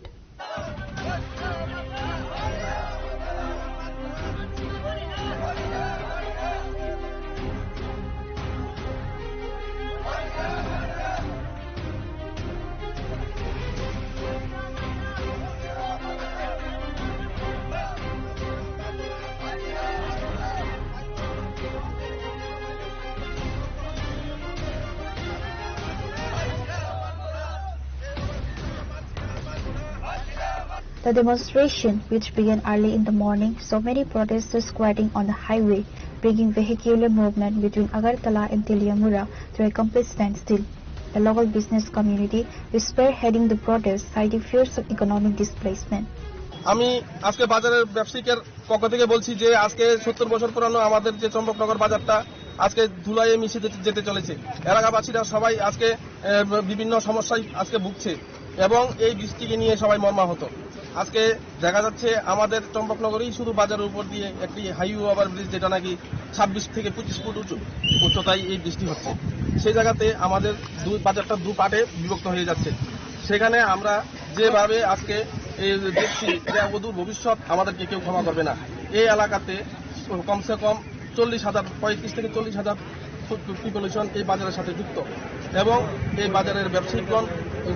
The demonstration, which began early in the morning, saw many protesters squatting on the highway, bringing vehicular movement between Agartala and Teliamura to a complete standstill. The local business community is spearheading the protest, citing fears of economic displacement. আমি আজকে বাজারের ব্যবসায়িকের পক্ষ থেকে বলছি যে আজকে সত্তর বছর পুরানো আমাদের যে চম্পকনগর বাজারটা আজকে ধুলায় মিশে যেতে, যেতে চলেছে। এলাকাবাসীরা সবাই আজকে, এ, বিভিন্ন সমস্যায় আজকে ভুগছে এবং এই বৃষ্টিকে নিয়ে সবাই মর্মাহত। আজকে দেখা যাচ্ছে আমাদের চম্পকনগরেই শুধু বাজারের উপর দিয়ে একটি হাইওয়ে ওভারব্রিজ, যেটা নাকি ছাব্বিশ থেকে পঁচিশ ফুট উঁচু, উচ্চতায় এই বৃষ্টি হচ্ছে। সেই জায়গাতে আমাদের দু-, বাজারটা দু পার্টে বিভক্ত হয়ে যাচ্ছে। সেখানে আমরা যেভাবে আজকে এই দেখছি যে অদূর ভবিষ্যৎ আমাদেরকে কেউ ক্ষমা করবে না। এই এলাকাতে কমসে কম চল্লিশ হাজার, পঁয়ত্রিশ থেকে চল্লিশ হাজার ফুড পপুলেশন এই বাজারের সাথে যুক্ত এবং এই বাজারের ব্যবসায়িকগণ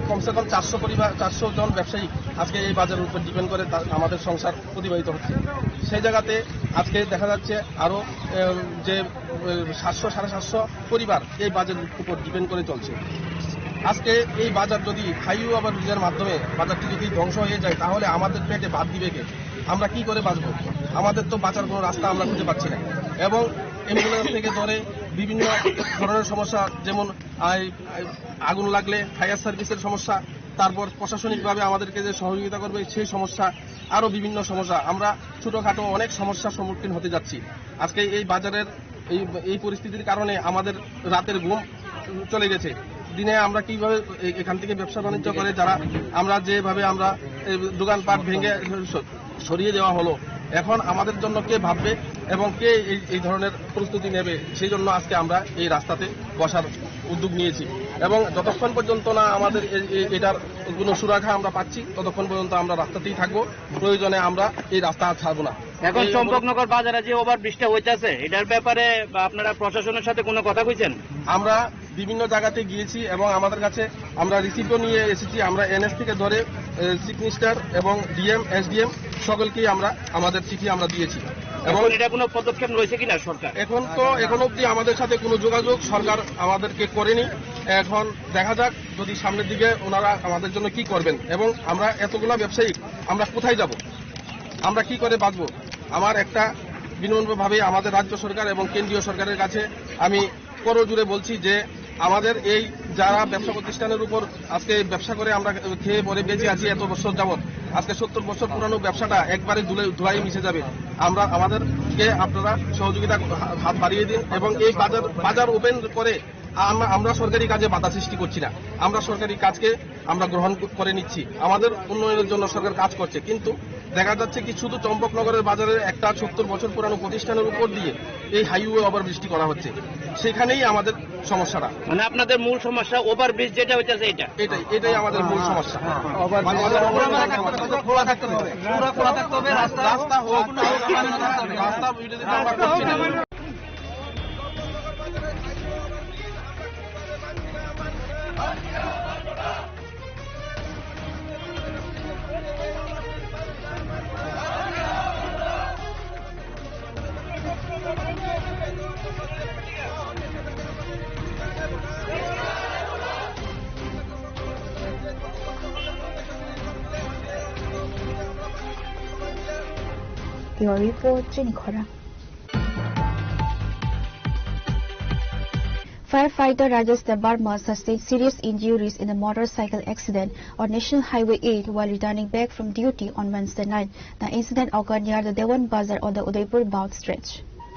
কমসে কম চারশো পরিবার, চারশো জন ব্যবসায়ী আজকে এই বাজারের উপর ডিপেন্ড করে তা-, আমাদের সংসার অতিবাহিত হচ্ছে। সেই জায়গাতে আজকে দেখা যাচ্ছে আরও, এ, যে, এ, সাতশো, সাড়ে সাতশো পরিবার এই বাজারের উপর ডিপেন্ড করে চলছে। আজকে এই বাজার যদি হাইওয়ে ওভারব্রিজের মাধ্যমে বাজারটি যদি ধ্বংস হয়ে যায়, তাহলে আমাদের পেটে ভাত দিবে কে? আমরা কি করে বাঁচবো? আমাদের তো বাঁচার কোনো রাস্তা আমরা খুঁজে পাচ্ছি না। এবং অ্যাম্বুলেন্স থেকে ধরে বিভিন্ন ধরনের সমস্যা, যেমন আই-, আই-, আগুন লাগলে ফায়ার সার্ভিসের সমস্যা, তারপর প্রশাসনিকভাবে আমাদেরকে যে সহযোগিতা করবে সেই সমস্যা, আরও বিভিন্ন সমস্যা। আমরা ছোটোখাটো অনেক সমস্যার সম্মুখীন হতে যাচ্ছি। আজকে এই বাজারের এই, এই পরিস্থিতির কারণে আমাদের রাতের ঘুম চলে গেছে। দিনে আমরা কিভাবে এ-, এখান থেকে ব্যবসা বাণিজ্য করে যারা, আমরা যেভাবে আমরা এই দোকানপাট ভেঙে স-, সরিয়ে দেওয়া হলো, এখন আমাদের জন্য কে ভাববে এবং কে এই, এই ধরনের প্রস্তুতি নেবে, সেই জন্য আজকে আমরা এই রাস্তাতে বসার উদ্যোগ নিয়েছি। এবং যতক্ষণ পর্যন্ত না আমাদের এই, এই, এটার কোনো সুরাহা আমরা পাচ্ছি, ততক্ষণ পর্যন্ত আমরা রাস্তাতেই থাকবো। প্রয়োজনে আমরা এই রাস্তা আর ছাড়বো না। এখন এই চম্পকনগর বাজারে যে ওভারব্রিজটা হইতাছে, এটার ব্যাপারে আপনারা প্রশাসনের সাথে কোনো কথা কইছেন? আমরা বিভিন্ন জায়গাতে গিয়েছি এবং আমাদের কাছে আমরা রিসিপ্টও নিয়ে এসেছি। আমরা এনএস থেকে ধরে, এ, চিফ মিনিস্টার এবং ডিএম, এসডিএম সকলকেই আমরা আমাদের চিঠি আমরা দিয়েছি। এবং এখন এটা কোনো পদক্ষেপ রয়েছে কিনা সরকার? এখন তো, এখন অবধি আমাদের সাথে কোনো যোগাযোগ সরকার আমাদেরকে করেনি। এখন দেখা যাক যদি সামনের দিকে ওনারা আমাদের জন্য কি করবেন এবং আমরা এতগুলা ব্যবসায়ী আমরা কোথায় যাব, আমরা কি করে বাঁচবো। আমার একটা বিনম্রভাবে আমাদের রাজ্য সরকার এবং কেন্দ্রীয় সরকারের কাছে আমি করজোড়ে বলছি যে আমাদের এই যারা ব্যবসা প্রতিষ্ঠানের উপর আজকে ব্যবসা করে আমরা খেয়ে পরে বেঁচে আছি এত বছর যাবত, আজকে সত্তর বছর পুরানো ব্যবসাটা একবারে ধুলে-, ধুলায় মিশে যাবে। আমরা আমাদেরকে আপনারা সহযোগিতা হাত বাড়িয়ে দিন এবং এই বাজার, বাজার ওপেন করে আমরা, আমরা সরকারি কাজে বাধা সৃষ্টি করছি না। আমরা সরকারি কাজকে আমরা গ্রহণ করে নিচ্ছি আমাদের উন্নয়নের জন্য। সরকার কাজ করছে, কিন্তু দেখা যাচ্ছে কি শুধু চম্পকনগরের বাজারের একটা সত্তর বছর পুরানো প্রতিষ্ঠানের উপর দিয়ে এই হাইওয়ে ওভারব্রিজটি করা হচ্ছে, সেখানেই আমাদের সমস্যাটা। মানে আপনাদের মূল সমস্যা ওভারব্রিজ যেটা হইতেছে এটা? এটাই, এটাই আমাদের মূল সমস্যা। মানে খোলা থাকতে হবে, খোলা থাকতে হবে, রাস্তা হোক, রাস্তা যদি আমরা করছি না। Bureau Report, Chini Khorang. Firefighter Rajesh Debbarma sustained serious injuries in a motorcycle accident on National Highway eight while returning back from duty on Wednesday night. The incident occurred near the Dewan Bazar on the Udaipur bound stretch.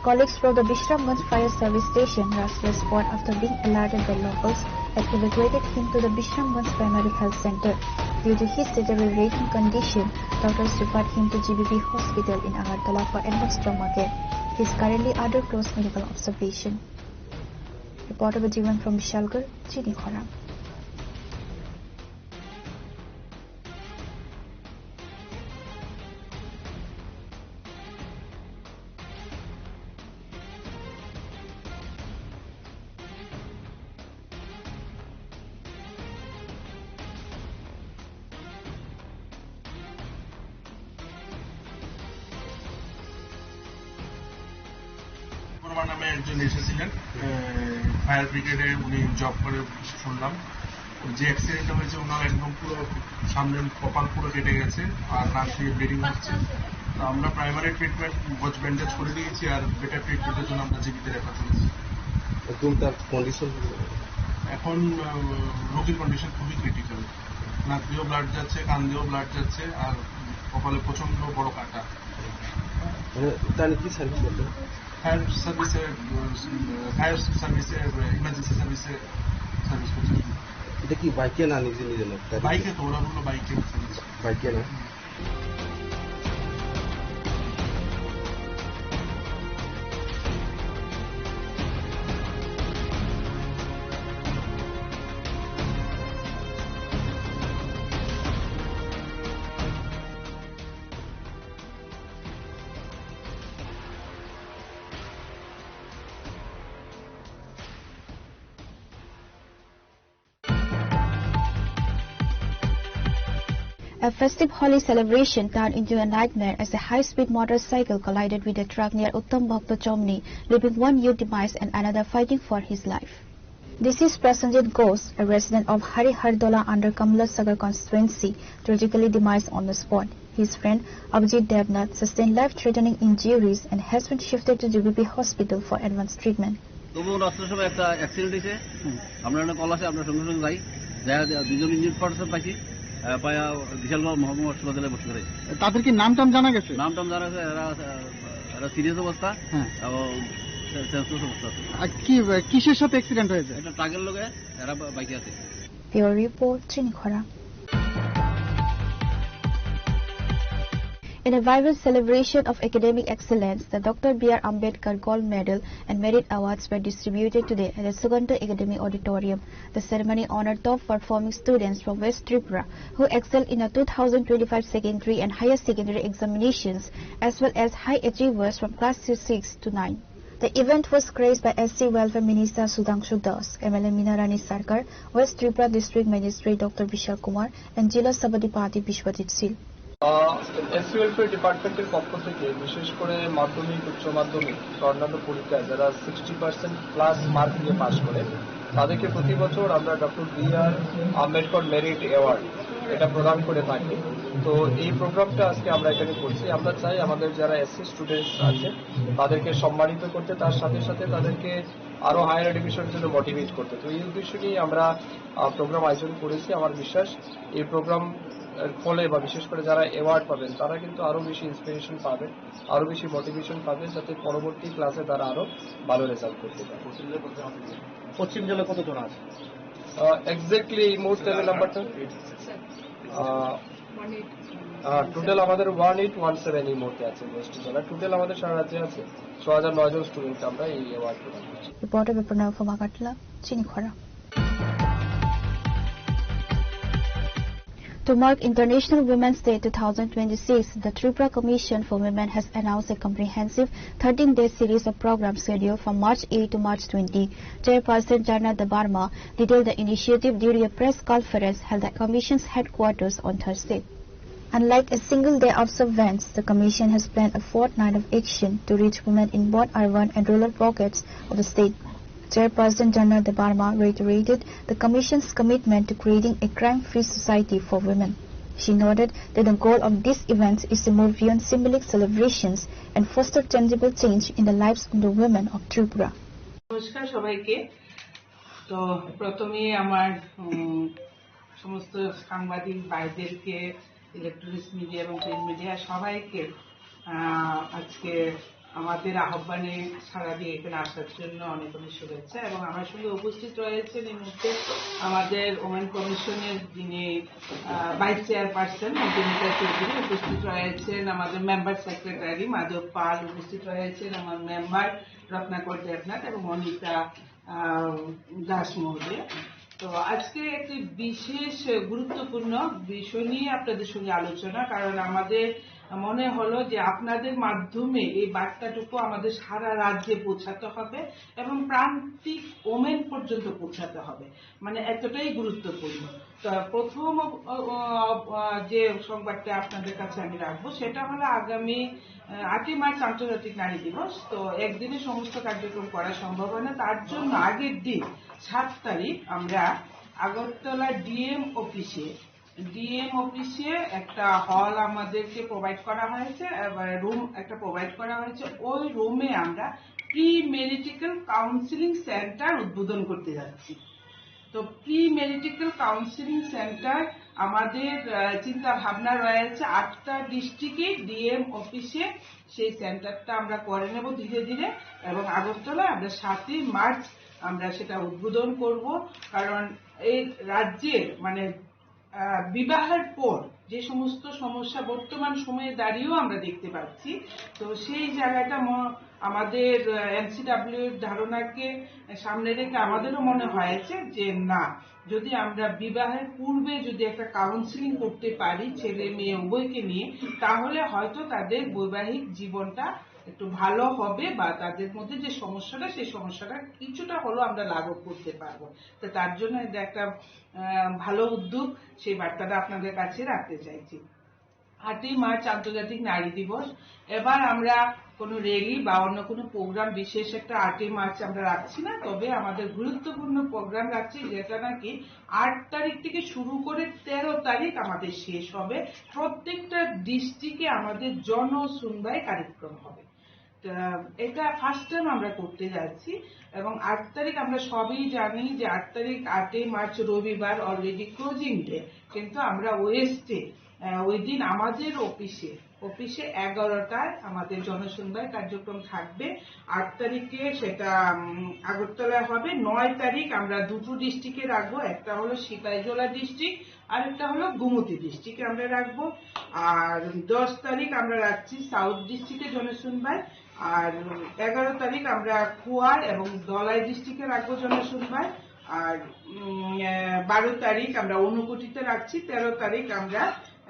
Colleagues from the Bishramganj Fire Service Station rushed to the spot after being alerted by locals and evacuated him to the Bishramganj Primary Health Center. Due to his deteriorating condition, doctors referred him to G B P Hospital in Agartala for advanced trauma care. He is currently under close medical observation. Reporter Jiwan from Bishalgarh, Chini Khorang. পূর্বা নামে একজন এসেছিলেন, এ, ফায়ার ব্রিগেডে উনি জব করে শুনলাম। ওই যে অ্যাক্সিডেন্টটা হয়েছে, ওনার একদম পুরো সামনের কপাল পুরো কেটে গেছে, আর নাক দিয়ে ব্লিডিং হচ্ছে। তো আমরা প্রাইমারি ট্রিটমেন্ট, ব্যান্ডেজ করে দিয়েছি, আর বেটার ট্রিটমেন্টের জন্য আমরা জিবিতে রেফার করেছি। এখন তার কন্ডিশন? এখন, আহ, রোগীর কন্ডিশন খুবই ক্রিটিক্যাল। নাক দিয়েও ব্লাড যাচ্ছে, কান দিয়েও ব্লাড যাচ্ছে, আর কপালে প্রচণ্ড বড় কাটা। মানে, তাহলে কি সার্ভিস করতে? ফায়ার সার্ভিসে, উম, ফায়ার সার্ভিসে, ইমার্জেন্সি সার্ভিসে সার্ভিস করছে। এটা কি বাইকে না নিজে নিজে না? বাইকে তো, ওরা বললো বাইকে সার্ভিস। বাইকে না? A festive Holi celebration turned into a nightmare as a high-speed motorcycle collided with a truck near Uttam Bhakta Chomni, leaving one youth demised and another fighting for his life. This is Prasenjit Ghosh, a resident of Harihardola under Kamala Sagar constituency, tragically demised on the spot. His friend Abhijit Devnath sustained life-threatening injuries and has been shifted to G B P hospital for advanced treatment. তবু রাস্তার সময় একটা অ্যাক্সিডেন্ট হয়েছে। আমরা এখানে কল আসে, আমরা সঙ্গে সঙ্গে যাই। দেখা যায় দুজন ইঞ্জিন পার্সন পাইছি, আহ, পায়া বিশালগড় মহকুমা হাসপাতালে ভর্তি করেছি। তাদের কি নাম টাম জানা গেছে? নাম টাম জানা গেছে, এরা, আহ, এরা সিরিয়াস অবস্থা। হ্যাঁ। এবং সে-, সেন্সলেস অবস্থা আছে। আর কি, কিসের সাথে অ্যাক্সিডেন্ট হয়েছে? একটা ট্রাকের লগে এরা বা-, বাইকে আছে। Bureau Report, Chini Khorang. In a vibrant celebration of academic excellence, the Doctor B R Ambedkar Gold Medal and Merit Awards were distributed today at the Sugandha Academy Auditorium. The ceremony honored top performing students from West Tripura who excelled in the two thousand twenty-five secondary and higher secondary examinations, as well as high achievers from class six to nine. The event was graced by S C Welfare Minister Sudhangshu Das, M L A Meena Rani Sarkar, West Tripura District Magistrate Doctor Bishal Kumar, and Jila Sabhapati Bishwajit Sil. SC welfare ডিপার্টমেন্টের পক্ষ থেকে বিশেষ করে মাধ্যমিক, উচ্চ মাধ্যমিক, স্বর্ণান্য পরীক্ষায় যারা সিক্সটি পার্সেন্ট প্লাস মার্ক নিয়ে পাশ করে, তাদেরকে প্রতি বছর আমরা ডক্টর বি আর আম্বেদকর মেরিট অ্যাওয়ার্ড এটা প্রদান করে থাকে। তো এই প্রোগ্রামটা আজকে আমরা এখানে করছি। আমরা চাই আমাদের যারা এসসি স্টুডেন্টস আছে, তাদেরকে সম্মানিত করতে, তার সাথে সাথে তাদেরকে আরো হায়ার এডুকেশনের জন্য মোটিভেট করতে। তো এই উদ্দেশ্য নিয়ে আমরা প্রোগ্রাম আয়োজন করেছি। আমার বিশ্বাস, এই প্রোগ্রাম ফলে বা বিশেষ করে যারা অ্যাওয়ার্ড পাবেন, তারা কিন্তু আরো বেশি ইন্সপিরেশন পাবেন, আরো বেশি মোটিভেশন পাবেন, যাতে পরবর্তী ক্লাসে তারা আরো ভালো রেজাল্ট করতে পারে। পশ্চিম জেলা কতজন আছে? এক্স্যাক্টলি এই মুহূর্তে আমি নাম্বারটা, টোটাল আমাদের ওয়ান এইট ওয়ান সেভেন এই মুহূর্তে আছে ওয়েস্ট জেলা। টোটাল আমাদের সারা রাজ্যে আছে ছ হাজার নয় জন স্টুডেন্ট আমরা এই অ্যাওয়ার্ড প্রদান করছি। Reporter Biprana from Agartala, Chinikhora. To mark International Women's Day two thousand twenty-six, the Tripura Commission for Women has announced a comprehensive thirteen-day series of programs scheduled from March eight to March twenty. Chairperson Jharna Debbarma detailed the initiative during a press conference held at Commission's headquarters on Thursday. Unlike a single day observance, the Commission has planned a fortnight of action to reach women in both urban and rural pockets of the state. Chairperson Jharna Debbarma reiterated the Commission's commitment to creating a crime-free society for women. She noted that the goal of these events is to move beyond symbolic celebrations and foster tangible change in the lives of the women of Tripura. নমস্কার সবাইকে। তো প্রথমেই আমার উম, সমস্ত সাংবাদিক ভাইদেরকে, electronics media এবং print media সবাইকে আহ, আজকে আমাদের আহ্বানে সাড়া দিয়ে এখানে আসার জন্য অনেক অনেক শুভেচ্ছা। এবং আমার সঙ্গে উপস্থিত রয়েছেন এই মুহূর্তে আমাদের ওমেন কমিশনের যিনি ভাইস চেয়ারপারসন মধুমিতা চৌধুরী, উপস্থিত রয়েছেন আমাদের মেম্বার সেক্রেটারি মাধব পাল, উপস্থিত রয়েছেন আমার মেম্বার রত্নাকর দেবনাথ এবং অনিতা আহ, দাস মহোদয়। তো আজকে একটি বিশেষ গুরুত্বপূর্ণ বিষয় নিয়ে আপনাদের সঙ্গে আলোচনা, কারণ আমাদের মনে হলো যে আপনাদের মাধ্যমে এই বার্তাটুকু আমাদের সারা রাজ্যে পৌঁছাতে হবে এবং প্রান্তিক ওমেন পর্যন্ত পৌঁছাতে হবে, মানে এতটাই গুরুত্বপূর্ণ। তো প্রথম অ, অ, অ, যে সংবাদটা আপনাদের কাছে আমি রাখবো সেটা হলো আগামী আহ, আটই মার্চ আন্তর্জাতিক নারী দিবস। তো একদিনে সমস্ত কার্যক্রম করা সম্ভব হয় না, তার জন্য আগের দিন সাত তারিখ আমরা আগরতলা ডিএম অফিসে, ডিএম অফিসে একটা হল আমাদেরকে প্রোভাইড করা হয়েছে, রুম একটা প্রোভাইড করা হয়েছে। ওই রুমে আমরা প্রি মেরিটাল কাউন্সেলিং সেন্টার উদ্বোধন করতে যাচ্ছি। তো প্রি মেরিটাল কাউন্সেলিং সেন্টার আমাদের আহ, চিন্তা ভাবনা রয়েছে আটটা ডিস্ট্রিক্টে ডিএম অফিসে সেই সেন্টারটা আমরা করে নেব ধীরে ধীরে। এবং আগরতলায় আমরা সাতই মার্চ আমরা সেটা উদ্বোধন করব। কারণ এই রাজ্যের মানে আহ, বিবাহের পর যে সমস্ত সমস্যা বর্তমান সময়ে দাঁড়িয়েও আমরা দেখতে পাচ্ছি, তো সেই জায়গাটা ম- আমাদের এনসিডাব্লিউ এর ধারণাকে সামনে রেখে আমাদেরও মনে হয়েছে যে না, যদি আমরা বিবাহের পূর্বে যদি একটা কাউন্সেলিং করতে পারি ছেলে মেয়ে উভয়কে নিয়ে, তাহলে হয়তো তাদের বৈবাহিক জীবনটা একটু ভালো হবে বা তাদের মধ্যে যে সমস্যাটা, সেই সমস্যাটা কিছুটা হলেও আমরা লাঘব করতে পারবো। তো তার জন্য এটা একটা আহ, ভালো উদ্যোগ, সেই বার্তাটা আপনাদের কাছে রাখতে চাইছি। আটই মার্চ আন্তর্জাতিক নারী দিবস। এবার আমরা কোনো র‍্যালি বা অন্য কোনো প্রোগ্রাম বিশেষ একটা আটই মার্চ আমরা রাখছি না, তবে আমাদের গুরুত্বপূর্ণ প্রোগ্রাম রাখছি, যেটা নাকি আট তারিখ থেকে শুরু করে তেরো তারিখ আমাদের শেষ হবে। প্রত্যেকটা ডিস্ট্রিক্টে আমাদের জনশুনবাই কার্যক্রম হবে। আহ, এটা ফার্স্ট টাইম আমরা করতে যাচ্ছি। এবং আট তারিখ আমরা সবই জানি যে আট তারিখ, আটই মার্চ রবিবার, অলরেডি ক্লোজিং ডে। কিন্তু আমরা ওয়েস্টে, আহ, ওই দিন আমাদের অফিসে, অফিসে এগারোটায় আমাদের জনশুনবাই কার্যক্রম থাকবে। আট তারিখে সেটা উম, আগরতলায় হবে। নয় তারিখ আমরা দুটো ডিস্ট্রিক্টে রাখবো, একটা হলো সিপাহীজলা ডিস্ট্রিক্ট, আরেকটা হলো গোমতী ডিস্ট্রিক্টে আমরা রাখবো। আর দশ তারিখ আমরা রাখছি সাউথ ডিস্ট্রিক্টে জনশুনবাই। আর এগারো তারিখ আমরা খোয়াই এবং ধলাই ডিস্ট্রিক্টে রাখবো জনশুনবাই। আর উম, আহ, বারো তারিখ আমরা ঊনকোটিতে রাখছি, তেরো তারিখ আমরা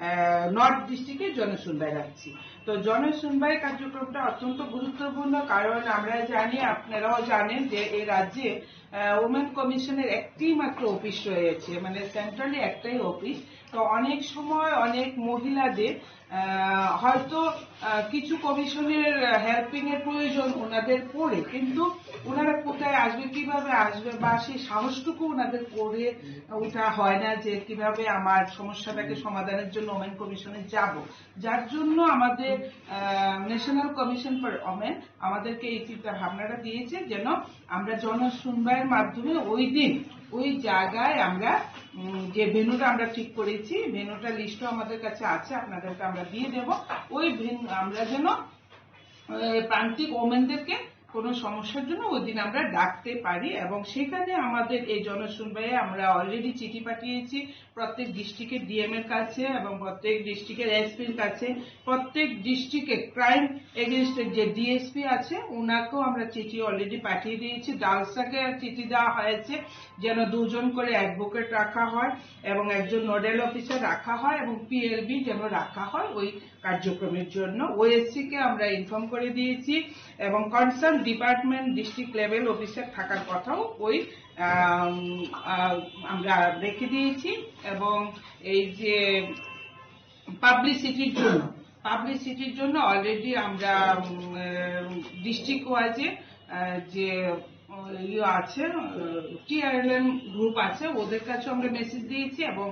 আহ, নর্থ ডিস্ট্রিক্টে জনশুনবাই রাখছি। তো জনশুনবাই কার্যক্রমটা অত্যন্ত গুরুত্বপূর্ণ, কারণ আমরা জানি, আপনারাও জানেন যে এই রাজ্যে উমেন কমিশনের একটি মাত্র অফিস রয়েছে, মানে সেন্ট্রালি একটাই অফিস। তো অনেক সময় অনেক মহিলাদের আহ, হয়তো আহ, কিছু কমিশনের হেল্পিং এর প্রয়োজন ওনাদের পড়ে, কিন্তু ওনারা কোথায় আসবে, কিভাবে আসবে, বা সেই সাহসটুকু ওনাদের করে ওঠা হয় না যে কিভাবে আমার সমস্যাটাকে সমাধানের জন্য ওমেন কমিশনে যাব। যার জন্য আমাদের ন্যাশনাল কমিশন ফর ওমেন আমাদেরকে এই চিন্তা ভাবনাটা দিয়েছে, যেন আমরা জনশুনবাইয়ের মাধ্যমে ওই দিন ওই জায়গায় আমরা, উম, যে ভেন্যুটা আমরা ঠিক করেছি, ভেন্যুটা লিস্টও আমাদের কাছে আছে, আপনাদেরকে আমরা দিয়ে দেব। ওই ভেন্যু আমরা যেন আহ, প্রান্তিক ওমেনদেরকে কোনো সমস্যার জন্য ওই দিন আমরা ডাকতে পারি। এবং সেখানে আমাদের এই জনশুনবাইয়ে আমরা অলরেডি চিঠি পাঠিয়েছি প্রত্যেক ডিস্ট্রিক্টের ডিএম এর কাছে এবং প্রত্যেক ডিস্ট্রিক্টের এসপির কাছে, প্রত্যেক ডিস্ট্রিক্টে ক্রাইম এগেইনস্ট যে ডিএসপি আছে, ওনাকেও আমরা চিঠি অলরেডি পাঠিয়ে দিয়েছি। ডালসাকে চিঠি দেওয়া হয়েছে যেন দুজন করে অ্যাডভোকেট রাখা হয় এবং একজন নোডাল অফিসার রাখা হয় এবং পিএলবি যেন রাখা হয় ওই কার্যক্রমের জন্য। ওএসসি কে আমরা ইনফর্ম করে দিয়েছি এবং concern department district level officer থাকার কথাও ওই আম, আ, আমরা রেখে দিয়েছি। এবং এই যে পাবলিসিটির জন্য, পাবলিসিটির জন্য অলরেডি আমরা ডিস্ট্রিক্ট ওয়াইজে যে আহ, ইয়ে আছে, টিআরএলএম গ্রুপ আছে, ওদের কাছে আমরা মেসেজ দিয়েছি এবং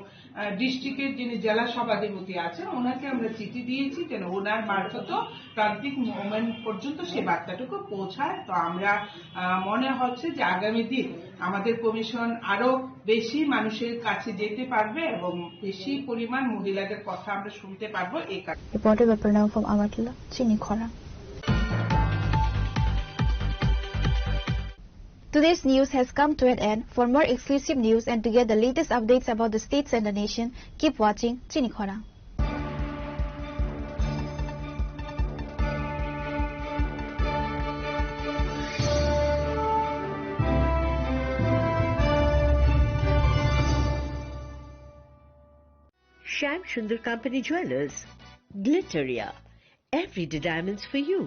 ডিস্ট্রিক্টের যিনি জেলা সভাধিপতি আছেন ওনাকে আমরা চিঠি দিয়েছি যেন ওনার মারফত প্রান্তিক মোমেন্ট পর্যন্ত সেই বার্তাটুকু পৌঁছায়। তো আমরা আহ, মনে হচ্ছে যে আগামী দিন আমাদের কমিশন আরো বেশি মানুষের কাছে যেতে পারবে এবং বেশি পরিমাণ মহিলাদের কথা আমরা শুনতে পারবো এই কারণে। Reported by Pranam from Agartala, Chini Khorang. Today's news has come to an end. For more exclusive news and to get the latest updates about the states and the nation, keep watching Chini Khorang. Shyam Sundar Company Jewelers, Glitteria, everyday diamonds for you.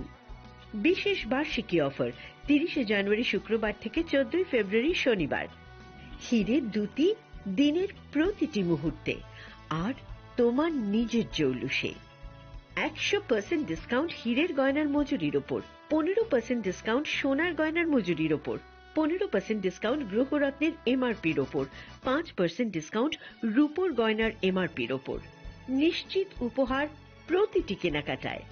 বিশেষ বার্ষিকী অফার, তিরিশে জানুয়ারি শুক্রবার থেকে চোদ্দই ফেব্রুয়ারি শনিবার। হিরে দুটি দিনের প্রতিটি মুহূর্তে, আর তোমার নিজের জৌলুসে। একশো পার্সেন্ট ডিসকাউন্ট হীরের গয়নার মজুরির ওপর, পনেরো পার্সেন্ট ডিসকাউন্ট সোনার গয়নার মজুরির ওপর, পনেরো পার্সেন্ট ডিসকাউন্ট গ্রহরত্নের এমআরপির ওপর, পাঁচ পার্সেন্ট ডিসকাউন্ট রূপোর গয়নার এমআরপির ওপর। নিশ্চিত উপহার প্রতিটি কেনাকাটায়।